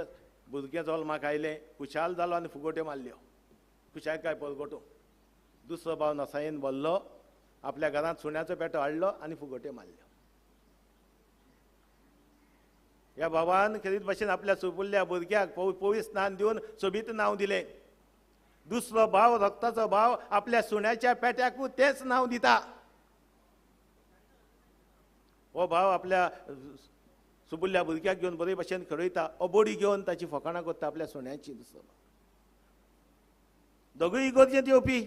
भुरगें जल्माक आयलें, खुशाल जालो आनी फुगोट्यो मारल्यो, खुशालकाय परगटो. दुसरो भाव नसायेन भरलो, आपल्या घरांत सुण्याचो पेटो हाडलो आनी फुगोट्यो मारल्यो. ह्या भावान खेरीत भाशेन आपल्या सोपुल्ल्या भुरग्याक पवीस स्नान दिवन सोबीत नांव दिलें. दुसरो भाव रक्ताचो भाव आपल्या सुण्याच्या पेट्याकूय तेंच नांव दिता. हो भाव आपल्या सुबुल्ल्या भुरग्याक घेवन बरे भाशेन खेळयता, हो बोडी घेवन ताची फकाणां करता आपल्या सुण्याची. दुसरो भाव दोगूय इगर्जेंत येवपी,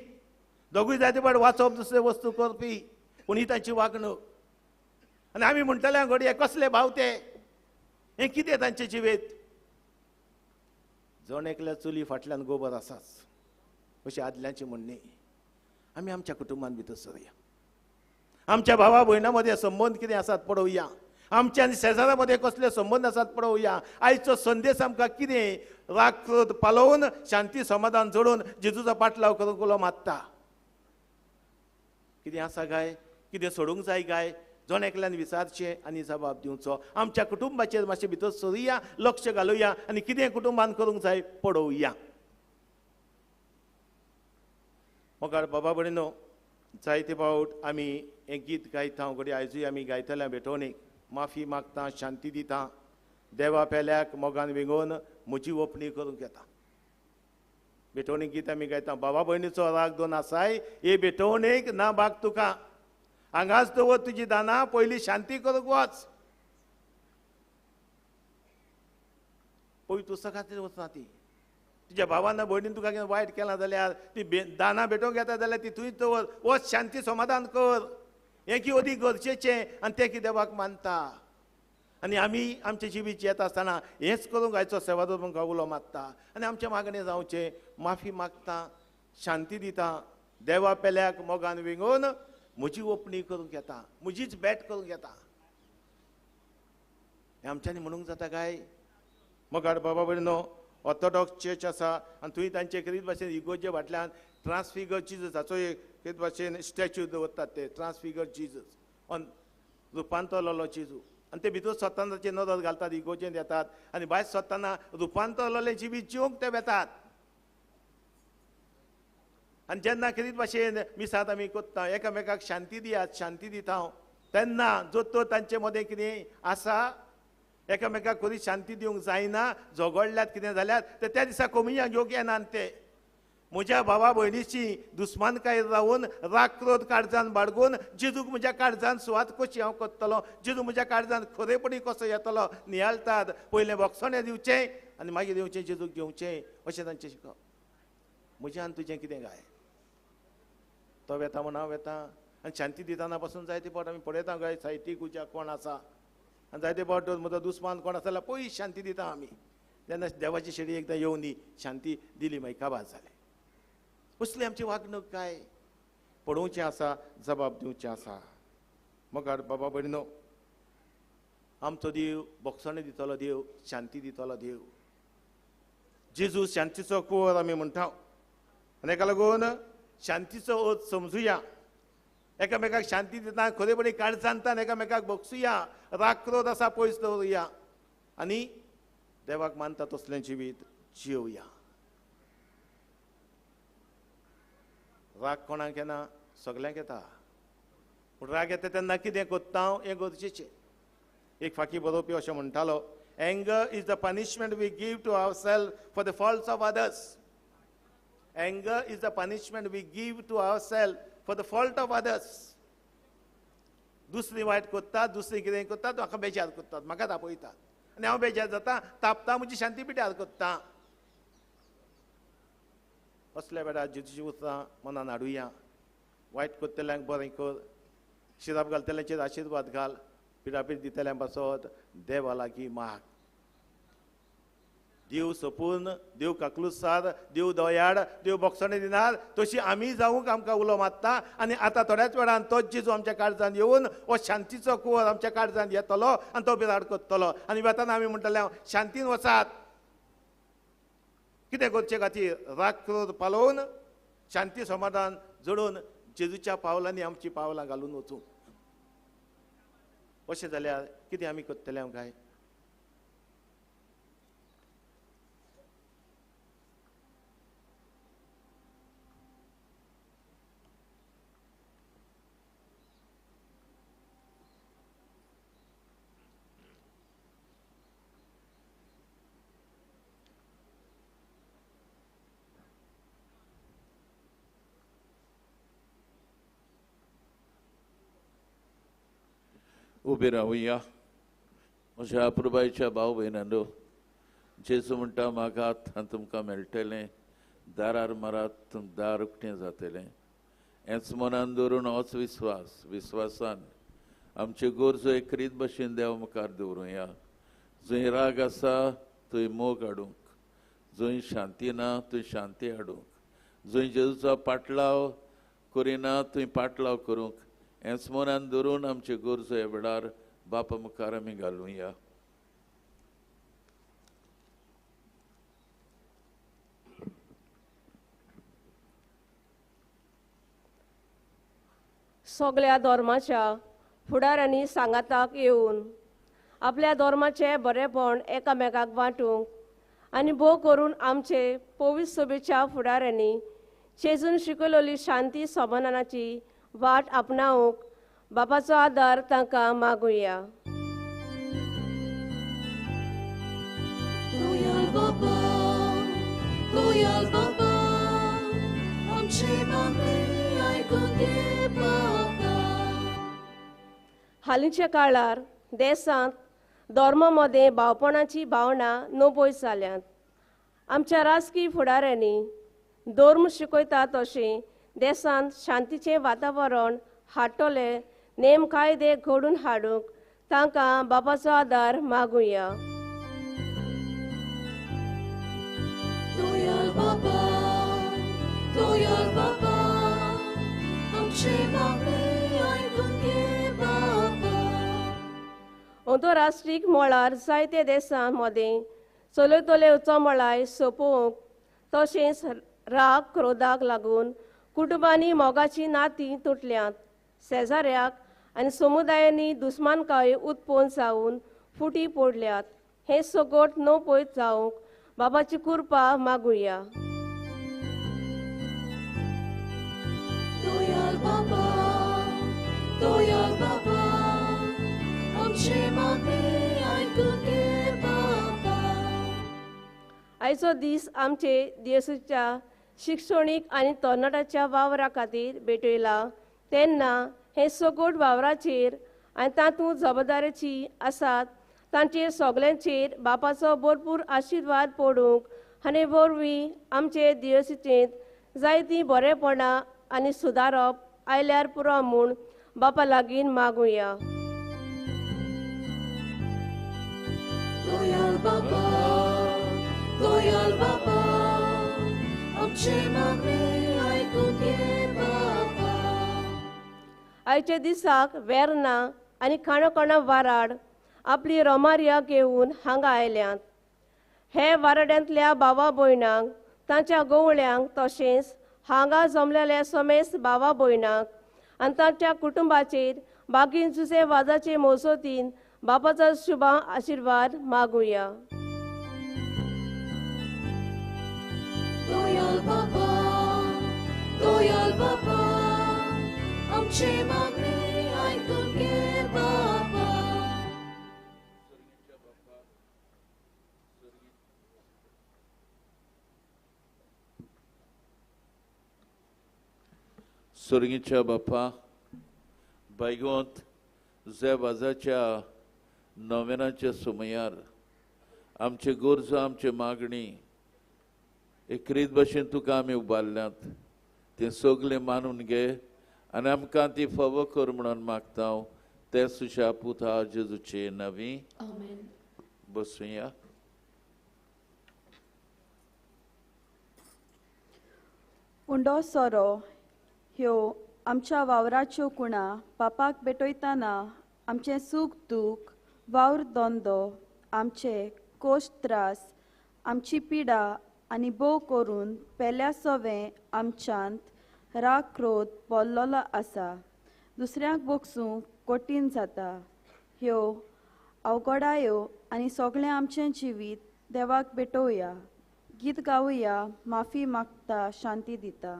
दोगूय जायते फावट वाचप दुसरे वस्तू करपी, पूण ही तांची वागणूक. आनी आमी म्हणटले घडये कसले भाव ते, हें कितें तांचें जिवीत? जण एकल्या चुली फाटल्यान गोबर आसाच अशी आदल्यांची म्हणणी. आमी आमच्या कुटुंबान भितर सरुया, आमच्या भावा भयणां मदें संबंद कितें आसात पळोवया, आमच्या आनी शेजारा मदें कसले संबंद आसात पळोवया. आयचो संदेश आमकां कितें? राग क्रोध पालोवन शांती समाधान जोडून जेजूचो पाटलाव करूंक उलो मारता. कितें आसा काय, कितें सोडूंक जाय काय, जण एकल्यान विचारचें आनी जबाब दिवचो. आमच्या कुटुंबाचेर मातशें भितर सरुया, लक्ष घालुया आनी कितें कुटुंबान करूंक जाय पळोवया. मोगाळ बाबा भयणीनो, जायते फावट आमी हें गीत गायता, घडये आयजूय आमी गायतले भेटवणीक. माफी मागता, शांती दिता, देवा पेल्याक मोगान विंगोवन म्हजी ओपणी करूंक येता. भेटवणीक गीत आमी गायता. बाबा भयणीचो राग दोन आसाय, हे भेटवणीक ना बाग तुका, हांगाच दवर तुजी दानां, पयलीं शांती करूंक वच. पयलीं तूं सकाळी वचना ती तुज्या भावान भयणीन तुका कितें वायट केलां जाल्यार ती दानां भेटोवंक येता जाल्यार ती थंयच दवर, वच शांती समाधान कर. हें की अदीक गरजेचें आनी तें की देवाक मानता. आनी आमी आमचें जिवीत जियेता आसतना हेंच करूंक आयचो सेवादोर तुमकां उलो मारता आनी आमचें मागणें जावचें, माफी मागता, शांती दिता, देवा पेल्याक मोगान विंगोवन म्हजी ओपणी करूंक येता, म्हजीच भेट करूंक येता. हें आमच्यांनी म्हणूंक जाता काय? मोगाळ बाबा भयणीनो, ऑर्थोडॉक्स चर्च आसा आनी थंय तांचे खेरीत भाशेन इगोर्जे फाटल्यान ट्रान्सफिगर जिजस हाचो एक खेरीत भाशेन स्टॅच्यू दवरतात ते, ट्रान्सफिगर जिजस ऑन रुपांतरलेलो जेजू. आनी ते भितर सरतना ताचेर नदर घालतात, इगोर्जेंत येतात आनी भायर सरतना रुपांतरलेलें जिवीत जिवंक ते वेतात. आनी जेन्ना खेरीत भाशेन मिसांत आमी कोत्ता, एकामेकाक शांती दियात, शांती दिता हांव, तेन्ना जो तो तांचे मदें कितें आसा, एकामेकाक खरी शांती दिवंक जायना, झगडल्यात कितें जाल्यात ते त्या दिसा कोमिया घेवंक येना. ते म्हज्या भावा भयणीची दुस्मानकाय रावन राग क्रोध काळजान बाळगून जेजूक म्हज्या काळजान सुवात कशी हांव करतलो, जेजू म्हज्या काळजान खरेपणी कसो येतलो नियाळतात. पयलें भोगसणें दिवचें आनी मागीर दिवचें जेजूक घेवचें अशें तांचें शिकप. म्हज्यान तुजें कितें काय? तो वेता म्हूण हांव वेता. आनी शांती दिताना पासून जायते फावट आमी पळयता काय साहित्यीक उज्या कोण आसा, आनी जायते फावट म्हजो दुस्मान कोण आसा जाल्यार पयस शांती दिता आमी. तेन्ना देवाची शेडी एकदां येवन दी शांती दिली मागीर काबार जालें. असली आमची वागणूक काय पळोवचें आसा, जबाब दिवचें आसा. मगार बाबा भयणीनो, आमचो देव बोगसणे दितलो देव, शांती दितलो देव. जेजू शांतीचो कुंवर आमी म्हणटा आनी हेका लागून शांतीचो अर्थ समजुया. एकामेकाक शांती दितना खरेपणी काळजांतान एकामेकाक बगसुया, राग क्रोध आसा पयस दवरुया आनी देवाक मानता तसलें जिवीत जियोवया. राग कोणाक येना, सगल्यांक येता. पूण राग येता तेन्ना कितें करता हांव हें गरजेचें. एक फाकी बरोवपी अशें म्हणटालो, anger is the punishment we give to our self for the faults of others. Anger is the punishment we give to our self for the fault of others. दुसरी वायट करतात, दुसरी कितें करतात, म्हाका बेजार करतात, म्हाका तापयतात आनी हांव बेजार जाता, तापता, म्हजी शांती पिड्यार करता. असल्या वेळार जेजूची उतरां मनान हाडुया. वायट करतल्यांक बरें कर, शिराप घालतल्यांचेर आशिर्वाद घाल, पिडापीड दितल्यांक पासत देवा लागीं माग. देव सपून, देव काकलुसार, देव दयाळ, देव बोगसणे दिनार, तशी आमी जावंक आमकां उलो मारता. आनी आतां थोड्याच वेळान तोच जेजू आमच्या काळजान येवन हो शांतीचो कुंवर आमच्या काळजान येतलो आनी तो बिराड करतलो. आनी वेताना आमी म्हणटले हांव शांतीन वचात. कितें करचे खातीर राग क्रोध पालोवन शांती समाधान जोडून जेजूच्या पावलांनी आमची पावलां घालून वचूं. अशें जाल्यार कितें आमी करतले हांव काय? उबे रावया. म्हज्या अपुरबायच्या भाव भयणांनो, जेजू म्हणटा मागात आनी तुमकां मेळटलें, दारार मारात तुम दार उक्तें जातलें. हेंच मनान दवरून होच विस्वास, विस्वासान आमच्यो गरजो एकरीत भशेन देवा मुखार दवरुया. जंय राग आसा थंय मोग हाडूंक, जंय शांती ना थंय शांती हाडूंक, जंय जेजूचो पाटलाव करिना थंय पाटलाव करूंक, हेंच मनान धरून आमच्यो गरजो ह्या वेळार बापा मुखार आमी घालुया. सगळ्या धर्माच्या फुडाऱ्यांनी सांगाताक येवन आपल्या धर्माचें बरेपण एकामेकाक वांटूंक आनी भोव करून आमचे पवित्र सभेच्या फुडाऱ्यांनी चेजून शिकयलेली शांती समाधानाची वाट आपणावंक बापाचो आदार तांकां मागुया. दयाळ बाबा, दयाळ बाबा, आमचे मागणें आयकून घे बाबा. हालींच्या काळार देशांत धर्मा मदें भावपणाची भावना नोबोय जाल्यांत. आमच्या राजकीय फुडाऱ्यांनी धर्म शिकयता तशें देशांत शांतीचें वातावरण हाडटले नेम कायदे घडून हाडूंक तांकां बापाचो आदार मागुया. दयाळ बाबा, दयाळ बाबा, आमचे मागणें आयकून घे बाबा. अंतरराष्ट्रीय मळार जायते देशां मदें चलयतले उचंबळाय सोंपोवंक तशेंच राग क्रोधाक लागून कुटुंबांनी मोगाची नातीं तुटल्यांत. शेजाऱ्याक आनी समुदायांनी दुस्मानकाय उत्पन्न जावन फुटी पडल्यात. हें सगट न पयत जावंक बाबाची कृपा मागुया. दयाळ बाबा, दयाळ बाबा, आमचे मागणें आयकून घे बाबा. आयचो दीस आमचे देशाच्या शिक्षणीक आनी तरणाट्याच्या वावरा खातीर भेटयला तेन्ना हे सगट वावराचेर आनी तातूंत जबाबदारीची आसात तांचेर सगल्यांचेर बापाचो भरपूर आशिर्वाद पडूंक आनी वरवीं आमचे दिवसीचेंत जायतीं बरेपणां आनी सुदारप आयल्यार पुरो म्हूण बापा लागीं मागुया. गोयाल बाबा, गोयाल बाबा, आमचे मागणें आयकून घे बाबा. आयच्या दिसाक वेर्ना आनी काणकोणा वाराड आपली रोमारिया घेवन हांगा आयल्यात. हे वाराड्यांतल्या भावा भयणांक, तांच्या गवळ्यांक, तशेंच हांगा जमलेल्या समेस्त भावा भयणांक आनी तांच्या कुटुंबाचेर बागीन जुजे वाजाचे मोजोतीन बापाचो शुभ आशिर्वाद मागुया. गोयाल बाबा, गोयाल बाबा, आमचे मागणें आयकून घे बाबा. सुर्गीच्या बापा, बायगोंत जे वाजाच्या नोवेनाच्या सुमयार आमचे गरजो, आमची मागणी एकरीत भशेन तुका आमी उबारल्यात, तें सगळें मानून घे आनी आमकां ती फावो कर म्हणून मागता हांव ते सुशा पुता जेजूचे नवी. बसुया. उंडो सोरो ह्यो आमच्या वावराच्यो कुणा बापाक भेटयतना आमचें सूख दूख, वावर धंदो, आमचे कोश त्रास, आमची पिडा आनी भोव करून पेल्या सवें आमच्यांत राग क्रोध बोल्लोलो आसा, दुसऱ्यांक बोगसूंक कठीण जाता. ह्यो अवघडायो आनी सगळें आमचें जिवीत देवाक भेटोवया, गीत गावया, माफी मागता, शांती दिता.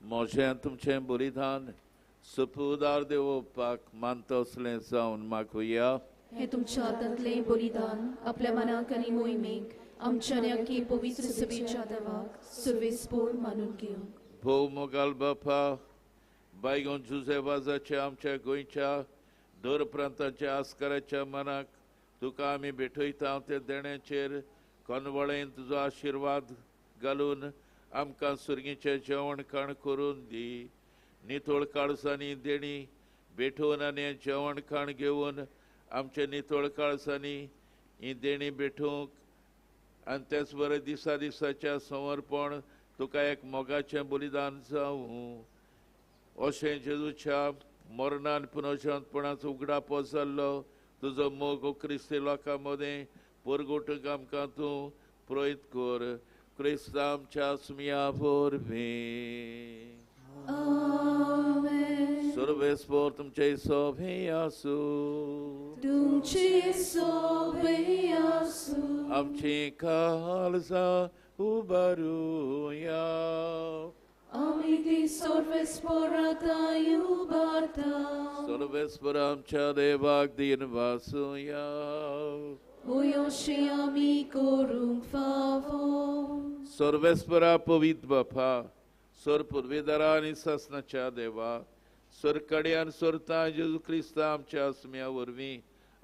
म्हजें तुमचें बलिदान सुपुदार देवोवपाक मानता असलें जावन मागुया. हें तुमच्या हातांतलें बलिदान आपल्या मनाक आनी मोहिमेक आमच्या आनी पवित्र सभेच्या देवाक सुरवेसपोर मानून घेवंक. भोव मोगाल बापा, बायगोन जुजे वाजाच्या आमच्या गोंयच्या दर प्रांताच्या आस्काराच्या मनाक तुका आमी भेटयता त्या देण्याचेर कोनवळेन तुजो आशिर्वाद घालून आमकां सुर्गीचें जेवण खाण करून दी. नितळ काळसांनी देणी भेटोवन आनी जेवण खाण घेवन आमचे नितळ काळसांनी ही देणी भेटोवंक आनी तेच बरें दिसा दिसाच्या समर्पण तुका एक मोगाचें बलिदान जावं. अशें जेजूच्या मरणान पुनर्जिवंतपणाचो उगडापो जाल्लो तुजो मोग क्रिस्ती लोकां मदें परगटूंक आमकां तूं प्रोहित कर. क्रिस्त आमच्या सुमया वरवीं. सर्वेस्पोर तुमचे सोभे आसूं, तुमचे सोभे आसूं. आमची काळजां उबारुया, आमी ती सर्वेस्पोराताय उबारता. सर्वेस्पोर आमच्या देवाक दीन वासुया. अशें आमी करूंक फावो. सर्वेस्परा पवित्र बापा, सर पुर्वेदारा आनी सासनाच्या देवा, सरकड्यान सोरता जेजू क्रिस्ता आमच्या आसम्या वरवीं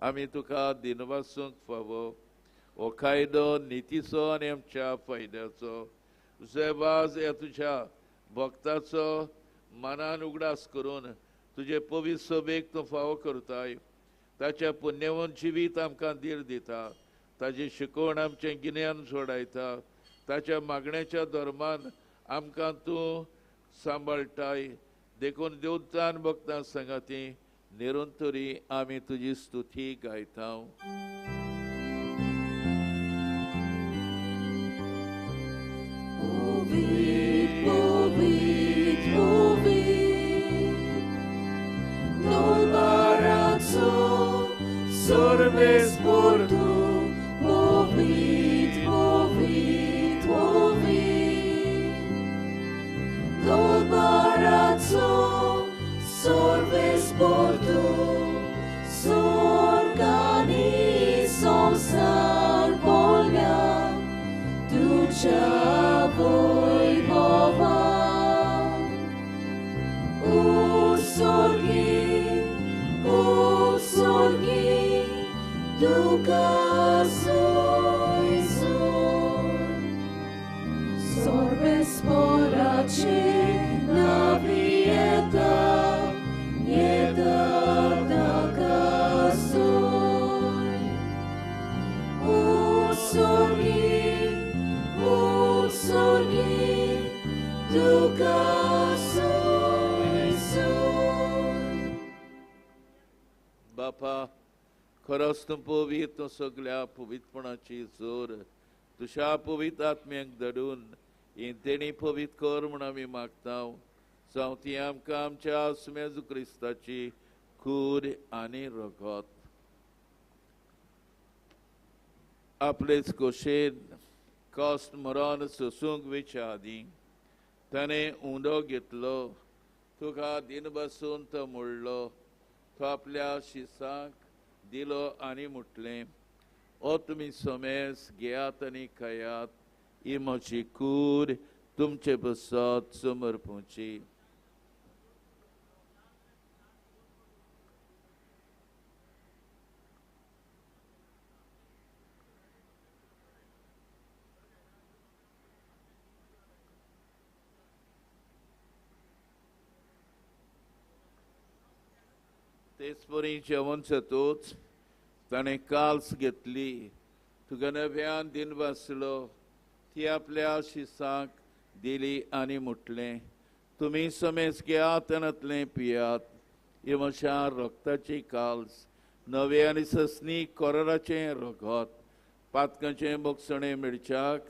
आमी तुका दिनवासूंक फावो. हो कायदो नितीचो आनी आमच्या फायद्याचो. जेवाज ह्या तुज्या भक्ताचो मनान उगडास करून तुजे पवित्र सभेक तूं फावो करताय. ताच्या पुण्यवंत जिवीत आमकां धीर दिता. ताजी शिकवण आमचें गिन्यान जोडायता. ताच्या मागण्याच्या धर्मान आमकां तूं सांबाळटाय. देखून देवतान भक्तां सांगाती निरंतरी आमी तुजी स्तुती गायता. Sorbes por tu, movit, movit, movit. Nol barazzo, sorbes por tu, sorganisom sarbolga, tucia voi bova. Usorgi, usorgi, duca soi son. Sorbes porace navieta, nieta daca soi. Usorgi, usorgi, duca soi son. बापा, खरोच तूं पवित्र, तूं सगल्या पवित्रपणाची जोर तुज्या पवित्र आत्म्यांक धाडून ही तेणी पवित्र कर म्हूण आमी मागता. जावं ती आमकां आमच्या आसम्या जेजू क्रिस्ताची कूर आनी रगत. आपलेच खोशेन कश्ट मरण सोसूंक वेच्या आदीं ताणें उंडो घेतलो, तुका दिन बसून तो मोडलो, तो आपल्या शिसांक दिलो आनी म्हटलें, ओ तुमी समेस घेयात आनी खायात, ही म्हजी कूर तुमचे बसत समर्पुची. तेच परी जेवण जातूच ताणें काल्स घेतली, तुका नव्यान दिन वाचलो, ती आपल्या शिसांक दिली आनी म्हटलें, तुमी समेस घेयात आनी पियात, ही म्हज्या रक्ताची काल्स, नवे आनी ससनी कोराचें रगत, पातकांचें बोगसणें मेळच्याक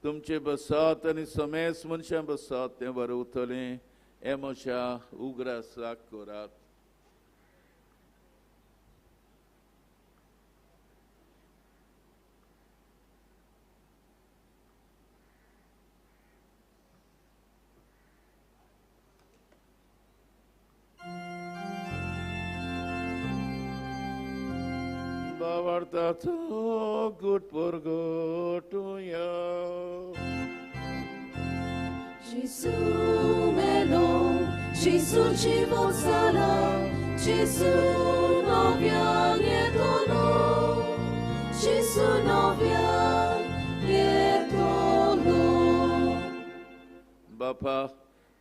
तुमचें बसत आनी समेस मनशां बसत तें बरवतलें, हें म्हज्या उगडासाक करात. भावार्थाचो गुट परगटुया. Gesù melo, Gesù ci volsala, Gesù novia nietolo, Gesù novia nietolo. बापा,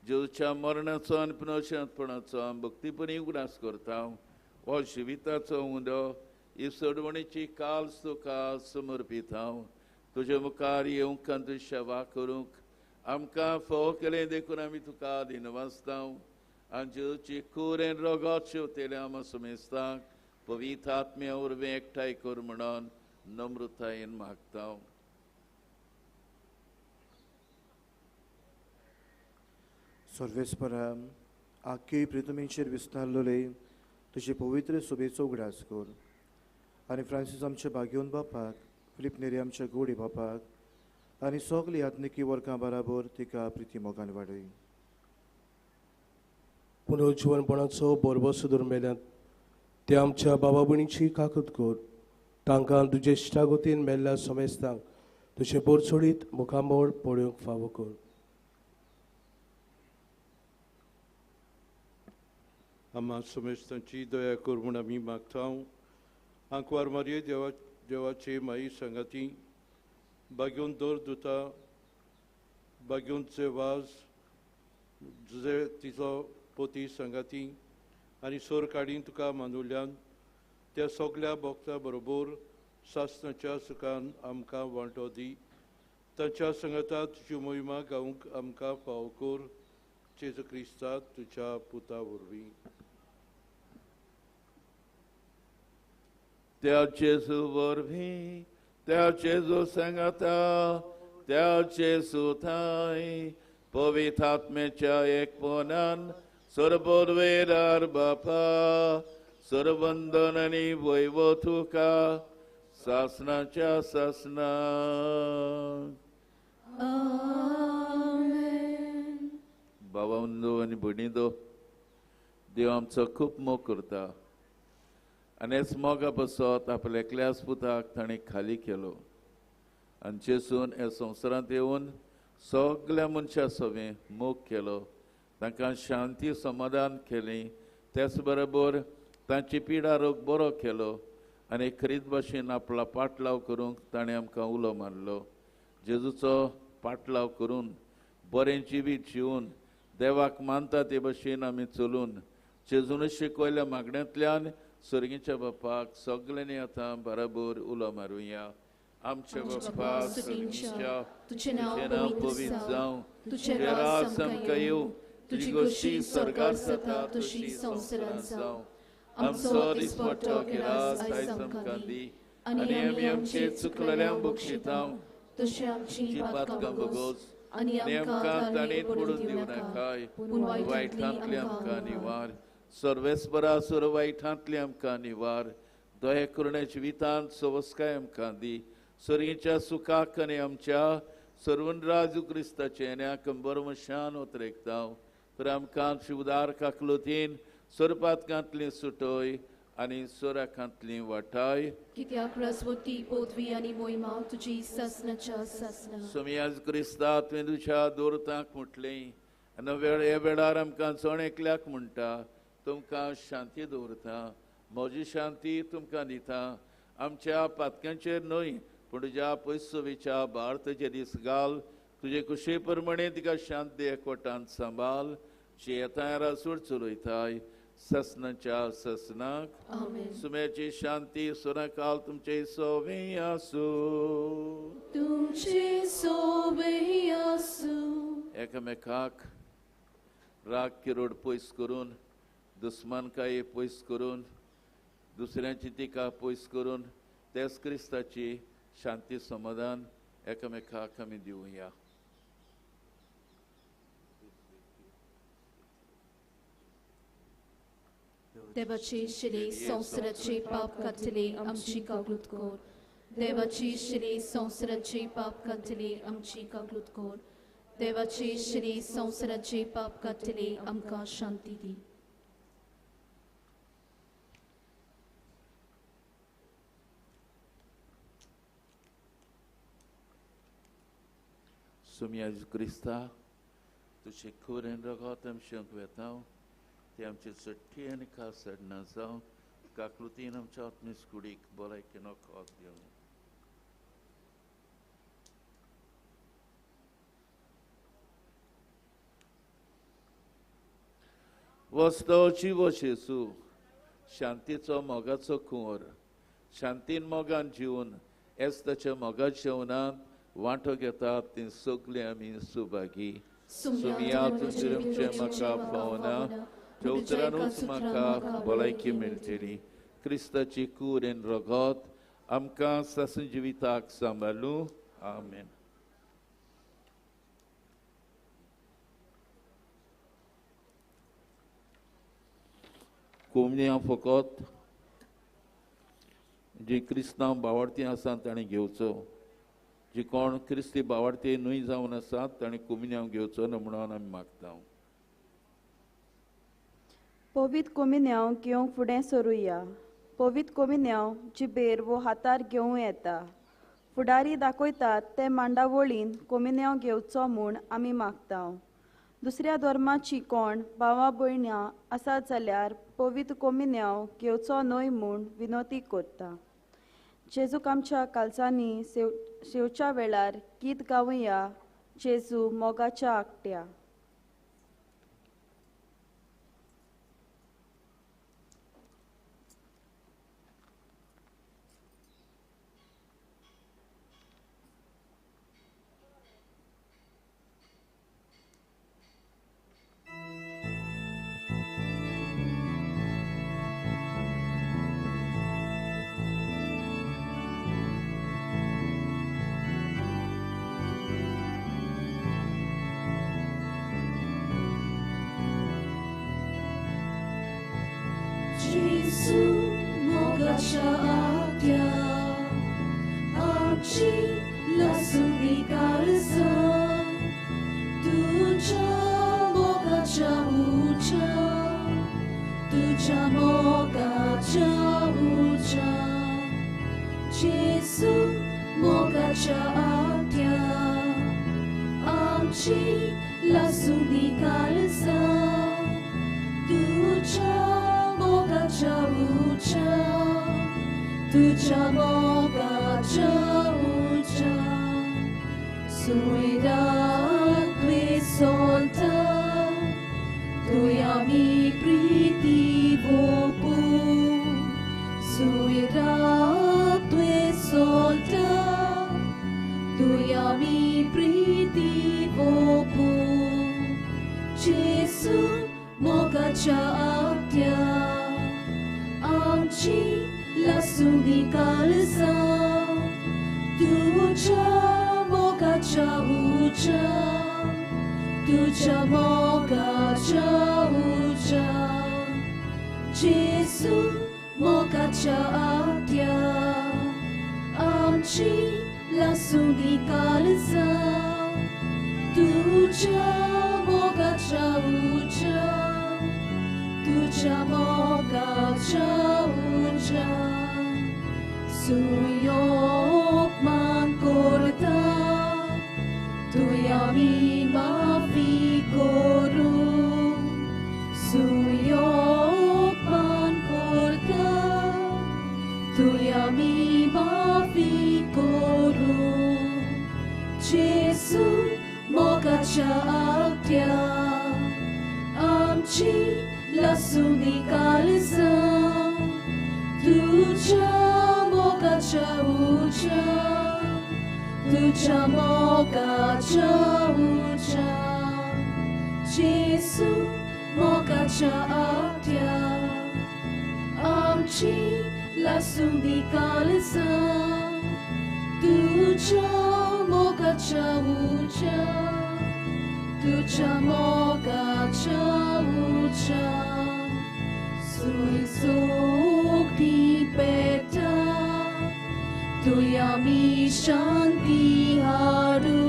जेजूच्या मरणाचो आनी पुनर्शांतपणाचो आमी भक्तीपणी उगडास करता. हो जिविताचो उंडो, ही सोडवणीची काल्स तुका समर्पीत हांव. तुजे मुखार येवंक आनी तुजी सेवा करूंक आमकां फावो केलें देखून आमी तुका दिनवासता. आनी जेजूची कूर आनी रगत शेवतेलें आमकां समेस्तांक पवित्र आत्म्या वरवीं एकठांय कर म्हणून नम्रतायेन मागता. सर्वेस्परा, आख्खी प्रितमेचेर विस्तारलेले तुजे पवित्र सोबेचो उगडास कर आनी फ्रांसीस आमच्या भाग्योन बापाक, फिलीप नेरी आमच्या गोडी बापाक आनी सगली आत्मिकी वर्गां बराबर तिका प्रिती मोगान वाडय. पुनर्जिवनपणाचो बोरबसो धरून मेल्यात ते आमच्या बाबा भयणीची काकत कर, तांकां तुजे इश्टागतीन मेल्ल्या समेस्तांक तुजें बोरसोडीत मुखामोळ पळोवंक फावो कर. आम्हा समेस्तांची दया कर म्हूण आमी मागता. आंकवार मारये देवाचे माई सांगाती बागेवन दर दुता बागेवनचे वाज जुजे तिचो पोती सांगाती आनी सोर काडीन तुका मानुल्यान त्या सगल्या भक्ता बरोबर सासणाच्या सुखान आमकां वांटो दी. तांच्या सांगाता तुजी मोहिमा गावंक आमकां फावो कर. जेजू क्रिस्ता तुज्या पुता वरवीं. त्या जेजू वरवीं, त्या जेजू सांगाता, त्या जेजू थांय पवित्र आत्म्याच्या एकपणान सर्ववेरार बापा सर्वंदन आनी वैभव तुका सासणाच्या सासणाक. आमेन. बाबांनो आनी भयणींनो, देव आमचो खूब मोग करता आनी हेच मोगा पासत आपल्या एकल्याच पुताक ताणें खाली केलो आनी जेजून ह्या संवसारांत येवन सगल्या मनशां सवें मोग केलो, तांकां शांती समाधान केली, त्याच बरोबर तांची पिडा रोग बरो केलो आनी खरीत भाशेन आपलो पाटलाव करूंक ताणें आमकां उलो मारलो. जेजूचो पाटलाव करून बरें जिवीत जिवन देवाक मानता ते भशेन आमी चलून जेजून शिकयल्या मागण्यांतल्यान सर्गीच्या बापाक सगल्यांनी आतां बराबर उलो मारुया. आमच्या बापा सर्गीच्या, तुजें नांव पवित्र जावं, तुजें राज आमकां येवं, तुजी गोश्टी स्वर्गार जाता तशी संवसारांत जावं. आमचो दिसपट्टो गिरास आयज आमकां दी आनी आमी आमचे चुकलेल्यांक बक्षिता तशें आमची पातकां भोगोस आनी आमकां ताणें पडून दिवं नाकाय, पूण वायटांतली आमकां निवार. सर्वेस्परा सर्व वायटांतली आमकां निवार. दया करुणे जिवितांत सवस्काय आमकां दी. सर्गीच्या सुखाक आनी आमच्या सर्वनराजू क्रिस्ताचें कंबरमशान ओतरेकता तर आमकां शिवदार काकलुतीन सोरपातकांतली सुटोय आनी सोराकांतली वाटाय. कित्याक रसवती पदवी आनी मोहिमा तुजी सासणाच्या सासणा. सोमयाज क्रिस्ता तुवें तुज्या दोरतांक म्हटलें आनी ह्या वेळार आमकां जण एकल्याक म्हणटा, तुमकां शांती दवरता, म्हजी शांती तुमकां दिता. आमच्या पातक्यांचेर न्हय पूण तुज्या पयसुवेच्या भारताचे दीस घाल. तुजे कुशे प्रमाणे तिका शांती एकवटान सांबाळ. जी येता रासूड चलयताय ससनाच्या ससनाक. सुम्याची शांती सुनाकाल तुमचे सोवे आसूं, तुमचे सोवे आसूं. एकामेकाक राग किरोड पयस करून, दुस्मानकाय पयस करून, दुसऱ्यांची टिका पयस करून तेच क्रिस्ताची शांती समाधान एकामेकाक आमी दिवया. देवाची शिरे संवसाराचे पाप काडटले आमची काकूत कर. देवाची शिरे संवसाराचे पाप काडटले आमची काकूत कर. देवाची शिरे संवसाराचे पाप काडटले आमकां शांती दी. सुम्या क्रिस्ता तुझे खुरेन रगत आमशेंक वेता ते आमचे चट्टी आनी खास सडना जावं. काकलुतीन आमच्या आत्मीस कुडीक भलायकी नोकत दिवं. वस्तव जिवो जेजू शांतीचो मोगाचो कुंवर, शांतीन मोगान जिवन एस ताच्या मोगाच्या जेवणांत वांटो घेतात ती सगळीं आमी सुभागी. सुमिया तुमचें म्हाका फावना, त्या उतरानूच म्हाका भलायकी मेळटली. क्रिस्ताची कूर आनी रगत आमकां सासून जिविताक सांबाळूं. आमेन. कोमण्या फकत जी क्रिस्तांव बावडती आसा ताणें घेवचो, जी कोण क्रिस्ती बावडती न्हय जावन आसात ताणें कोमिन्यांव घेवचो ना म्हणून आमी मागता. पवित्र कोमिन्यांव घेवंक फुडें सरुया. पवित्र कोमिन्यांव जिबेर वो हातार घेवं येता. फुडारी दाखयतात ते मांडावळीन कोमिन्यांव घेवचो म्हूण आमी मागता. दुसऱ्या धर्माची कोण भावा भयणां आसात जाल्यार पवित्र कोमिन्यांव घेवचो न्हय म्हूण विनवती करता. जेजूक आमच्या कालजांनी शेवच्या वेळार गीत गावया, जेजू मोगाच्या आकट्या. Gesù mogacha atya, amchi lasuni kalsa, tuja mogacha ucha, tuja mogacha ucha. Gesù mogacha atya, amchi lasuni kalsa, tuja mogacha ucha, tuja mogacha ucha. Suida tue solta, tui ami priti vopu. Suida tue solta, tui ami priti vopu. Gesù mogacha atya, amchi lasuni kalsa, tuja mogacha ucha, tuja mogacha ucha. Gesù mogacha atya, amchi lasuni kalsa, tuja mogacha ucha, tuja mogacha ucha. Suyok man korta, tuyami mafi koru. Suyok man korta, tuyami mafi koru. Gesù mogacha atya, amchi lasuni kalsa, tuja mogacha ucha, tuja mogacha ucha. Gesù mogacha atya, amchi lasuni kalsa, tuja mogacha ucha, tuja mogacha ucha. Sui sukti peta, tuyami shanti haru.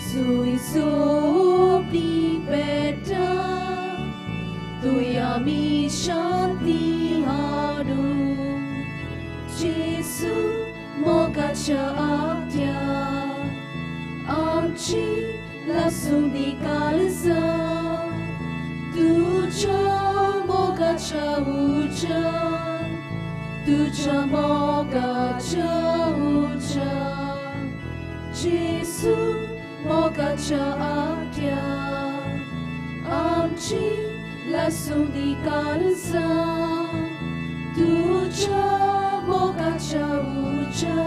Sui sukti peta, tuyami shanti haru. Gesù mogacha atya, amchi lasuni kalsa, tuja mogacha ucha, tuja mogacha ucha. Gesù mogacha atya, amchi lasuni kalsa, tuja mogacha ucha,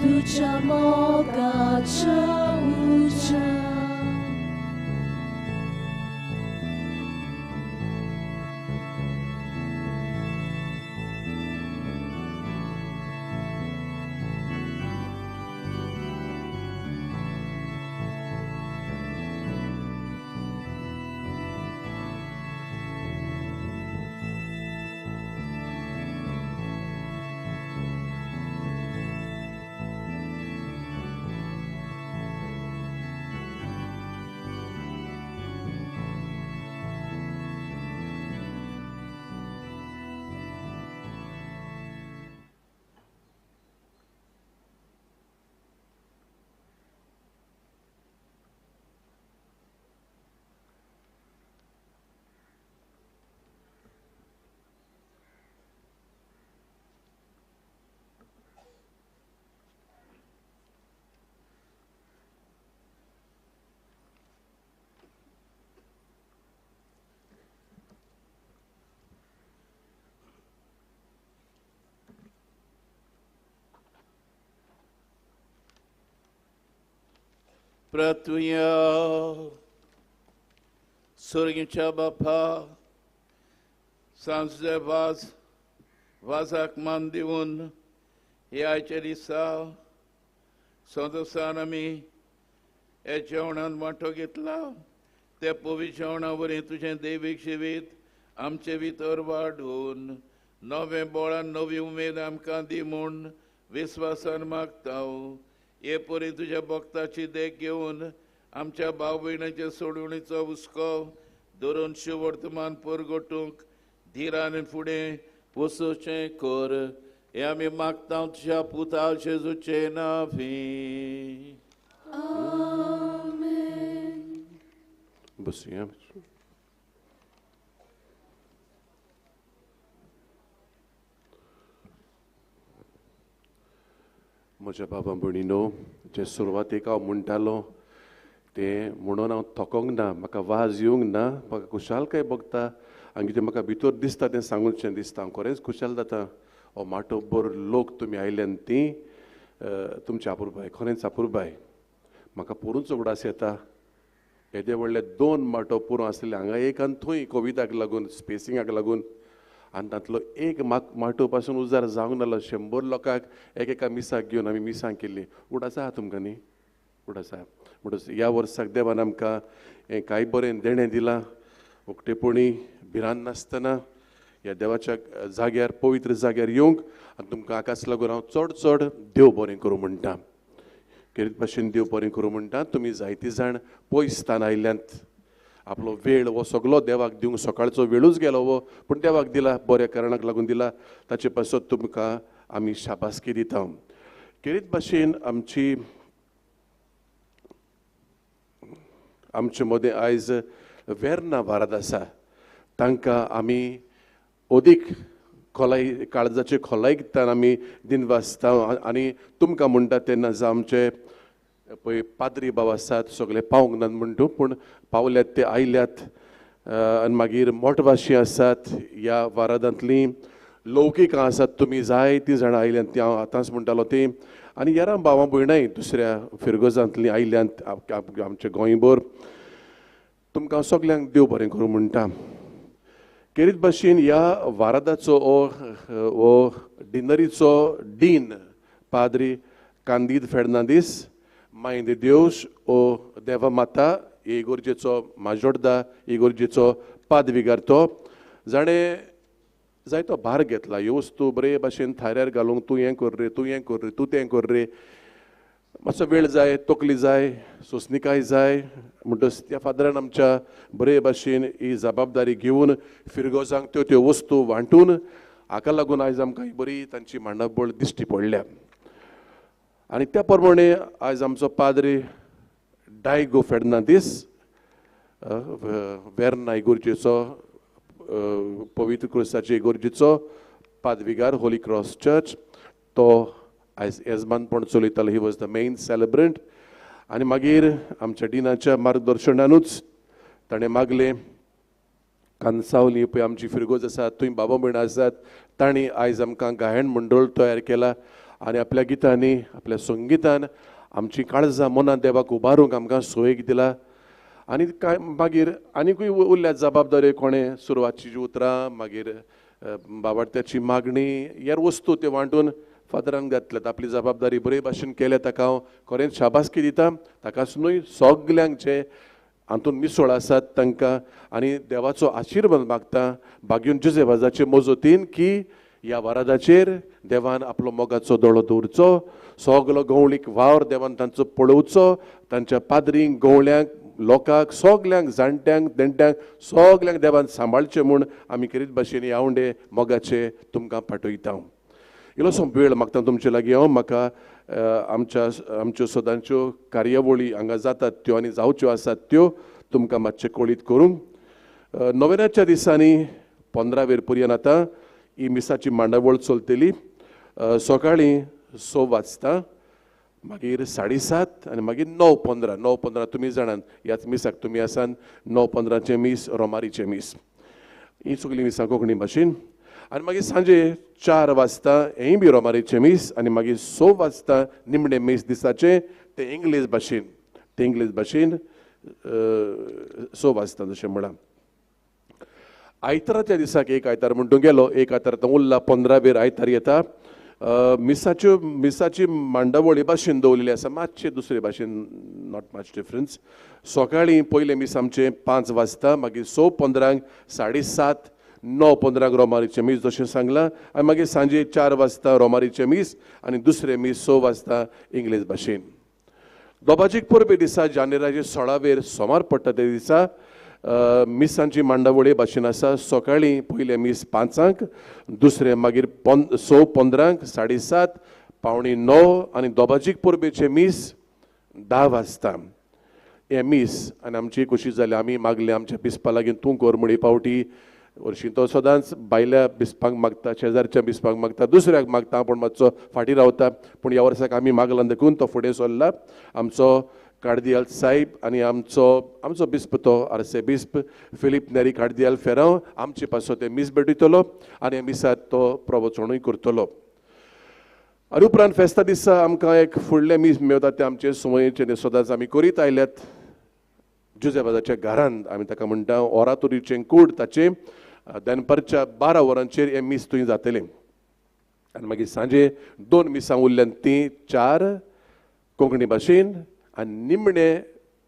tuja mogacha ucha. प्रार्थुया. स्वर्गीच्या बापा, सांजले वाज वाजाक मान दिवन हे आयच्या दिसा संतोसान आमी हे जेवणान वांटो घेतला. त्या पवित्र जेवणा वरवीं तुजें दैवीक जिवीत आमचे भितर वाडून नवें बळान नवी उमेद आमकां दी म्हूण विस्वासान मागता. हे परी तुज्या भक्ताची देख घेवन आमच्या भाव भयणाचे सोडवणीचो हुस्को धरून शिवर्तमान परगटूंक धिरान फुडें पोसोचें कर. हे आमी मागता तुज्या पुता जेजूचे नांवी. बसुया. म्हज्या बाबा भयणीनो, जे सुरवातेक हांव म्हणटालो तें म्हणून हांव थकोंक ना, म्हाका वाज येवंक ना, म्हाका खुशालकाय भोगता आनी कितें म्हाका भितर दिसता तें सांगूचें दिसता. हांव खरेंच खुशाल जाता. हो माटोभर लोक तुमी आयल्यान ती तुमची अपुरबाय, खरेंच अपुरबाय. म्हाका पोरूंच उगडास येता येदे व्हडले दोन माटो पुरो आसले हांगा एक आनी थंय कोविडाक लागून स्पेसिंगाक लागून, आनी तांतलो एक माटो पासून उजार जावंक नासलो. 100 लोकांक एक एका मिसाक घेवन आमी मिसां केल्ली. उगडास आहा तुमकां न्ही? उगडास आहा. म्हणटच ह्या वर्साक देवान आमकां हें कांय बरें देणें दिलां. उक्तेपणी भिरांत नासतना ह्या देवाच्या जाग्यार, पवित्र जाग्यार येवंक आनी तुमकां आकाश लागून हांव चड चड देव बरें करूं म्हणटा. खेरीत भाशेन देव बरें करूं म्हणटा. तुमी जायती जाण पयसतान आयल्यांत. आपलो वेळ हो सगलो देवाक दिवंक सकाळचो वेळूच गेलो हो, पूण देवाक दिला, बऱ्या कारणाक लागून दिला. ताचे पासत तुमकां आमी शाबासकी दिता. खेरीत भाशेन आमची आमचे मदें आयज वेर्ना वाराद आसा. तांकां आमी अदीक खोलाय काळजाचे खोलायकतान आमी दिनवासता. आनी तुमकां म्हणटा तेन्ना जावं आमचे पळय पाद्री बाब आसात सगळे पावंक नात म्हणटू, पूण पावल्यात ते आयल्यात. आनी मागीर मोटवाशी आसात ह्या वारादांतलीं, लौकिकां आसात, तुमी जायतीं जाणां आयल्यांत ती हांव आतांच म्हणटालो ती. आनी हेरां भावां भयणांय दुसऱ्या फिरगोजांतलीं आयल्यांत आमच्या गोंयभर. तुमकां सगल्यांक देव बरें करूं म्हणटा. खेरीत भाशेन ह्या वारादाचो हो डिनरीचो डीन पाद्री कांदीद फेर्नांदीस, माय दे देवस ओ देवा माता इगोर्जेचो माजोड्डा इगोर्जेचो पादविगार, तो जाणें जायतो भार घेतला. ह्यो वस्तू बरे भाशेन थाऱ्यार घालूंक तूं हें कर रे, तूं हें कर रे, तूं तें कर रे, मातसो वेळ जाय, तकली जाय, सोंसणीकाय जाय. म्हणटच त्या फादरान आमच्या बरे भाशेन ही जबाबदारी घेवन फिरगोजांक त्यो त्यो वस्तू वांटून हाका लागून आयज आमकां ही बरी तांची मांडावळ दिश्टी पडल्या. आनी त्या प्रमाणे आयज आमचो पाद्री डायगो फेर्नांदीस वेर्ना इगोर्जेचो, पवित्र क्रुसाचे इगोर्जेचो पादविगार, होली क्रॉस चर्च, तो आयज येजमानपण चलयतालो. He was the main celebrant. आनी मागीर आमच्या डिनाच्या मार्गदर्शनानूच ताणें मागलें, कांसावली पळय आमची फिरगोज आसा थंय बाबा भयणां आसात, तांणी आयज आमकां गायन मंडळ तयार केला आनी आपल्या गितांनी आपल्या संगितान आमची काळजां मनां देवाक उबारूंक आमकां सोयीक दिला. आनी कांय मागीर आनीकूय उरल्या जबाबदारी, कोणें सुरवातची उतरां, मागीर बाबार्थ्याची मागणी, हेर वस्तू त्यो वांटून फादरान घातल्यात. आपली जबाबदारी बरे भाशेन केल्या, ताका हांव खरेंच शाबासकी दिता. ताकाच न्हय, सगल्यांक जे हातूंत मिसळ आसात तांकां आनी देवाचो आशिर्वाद मागता भाग्यून जुजेवाजाचे मजतीन की ह्या वारादाचेर देवान आपलो मोगाचो दोळो दवरचो, सगलो गवळीक वावर देवान तांचो पळोवचो, तांच्या पाद्रींक, गवळ्यांक, लोकांक, सगल्यांक, जाणट्यांक, देणट्यांक, सगल्यांक देवान सांबाळचें म्हूण आमी खेरीत भाशेन ह्या आवंडे मोगाचे तुमकां पाठयता. इल्लोसो वेळ मागता तुमचे लागीं हांव. म्हाका आमच्या आमच्यो सदांच्यो कार्यावळी हांगा जातात त्यो आनी जावच्यो आसात त्यो तुमकां मातशें कळीत करूंक. नोव्हेंबराच्या दिसांनी 15 वेर पर्यंत आतां ही मिसाची मांडावळ चलतली. सकाळीं 6 वाजता, मागीर 7:30 आनी मागीर 9:15. 9:15 तुमी जाणात ह्याच मिसाक तुमी आसान. 9:15चें मीस, रोमारीचें मीस, ही सगळीं मिसां कोंकणी भाशेन. आनी मागीर सांजे 4 वाजता हेंय बी रोमारीचें मीस आनी मागीर 6 वाजता निमणें मीस दिसाचें तें इंग्लीश भाशेन. ते इंग्लीश भाशेन 6 वाजता जशें म्हळां. आयताराच्या दिसाक एक आयतार म्हणटूं गेलो, एक आयतार आतां उरला 15वेर आयतार येता. मिसाच्यो मिसाची मांडावळ हे भाशेन दवरलेली आसा, मातशें दुसरे भाशेन, not much difference. सकाळीं पयलें मीस आमचें 5 वाजता, मागीर 6:15, 7:30, 9:15 रोमारीचें मीस जशें सांगलां, आनी मागीर सांजे 4 वाजता रोमारीचें मीस आनी दुसरें मीस 6 वाजता इंग्लीश भाशेन. दोबाजीक परबे दिसा जानेराचे 16वेर सोमार पडटा त्या दिसा मिसांची मांडावळ हे भाशेन आसा. सकाळीं पयलें मीस 5, दुसरें मागीर 6:15, 7:30, 8:45 आनी दोबाजीक परबेचें मीस 10 वाजता. हें मीस आनी आमची खोशी जाली, आमी मागलें आमच्या बिस्पा लागीं तूं कर म्हण फावटी हरशीं तो सदांच भायल्या बिस्पांक मागता, शेजारच्या बिस्पांक मागता, दुसऱ्याक मागता, पूण मातसो फाटीं रावता. पूण ह्या वर्साक आमी मागलां देखून तो फुडें सरला. आमचो कार्दियाल साहेब आनी आमचो आमचो बिस्प तो आर्सेबिस्प फिलीप नेरी कार्दियाल फेरांव आमचे पासो ते मीस भेटयतलो आनी मिसात तो प्रवचनूय करतलो. आनी उपरांत फेस्ता दिसा आमकां एक फुडलें मीस मेवता तें आमचे सुमयेचें तें सदांच आमी करीत आयल्यात. जुजेबाजाच्या घरांत आमी ताका म्हणटा ओरातोरीचें कूड, ताचें दनपारच्या 12 वरांचेर हें मीस थंय जातलें. आनी मागीर सांजे 2 मिसां उरल्यान तीं 4 कोंकणी भाशेन आनी निमणे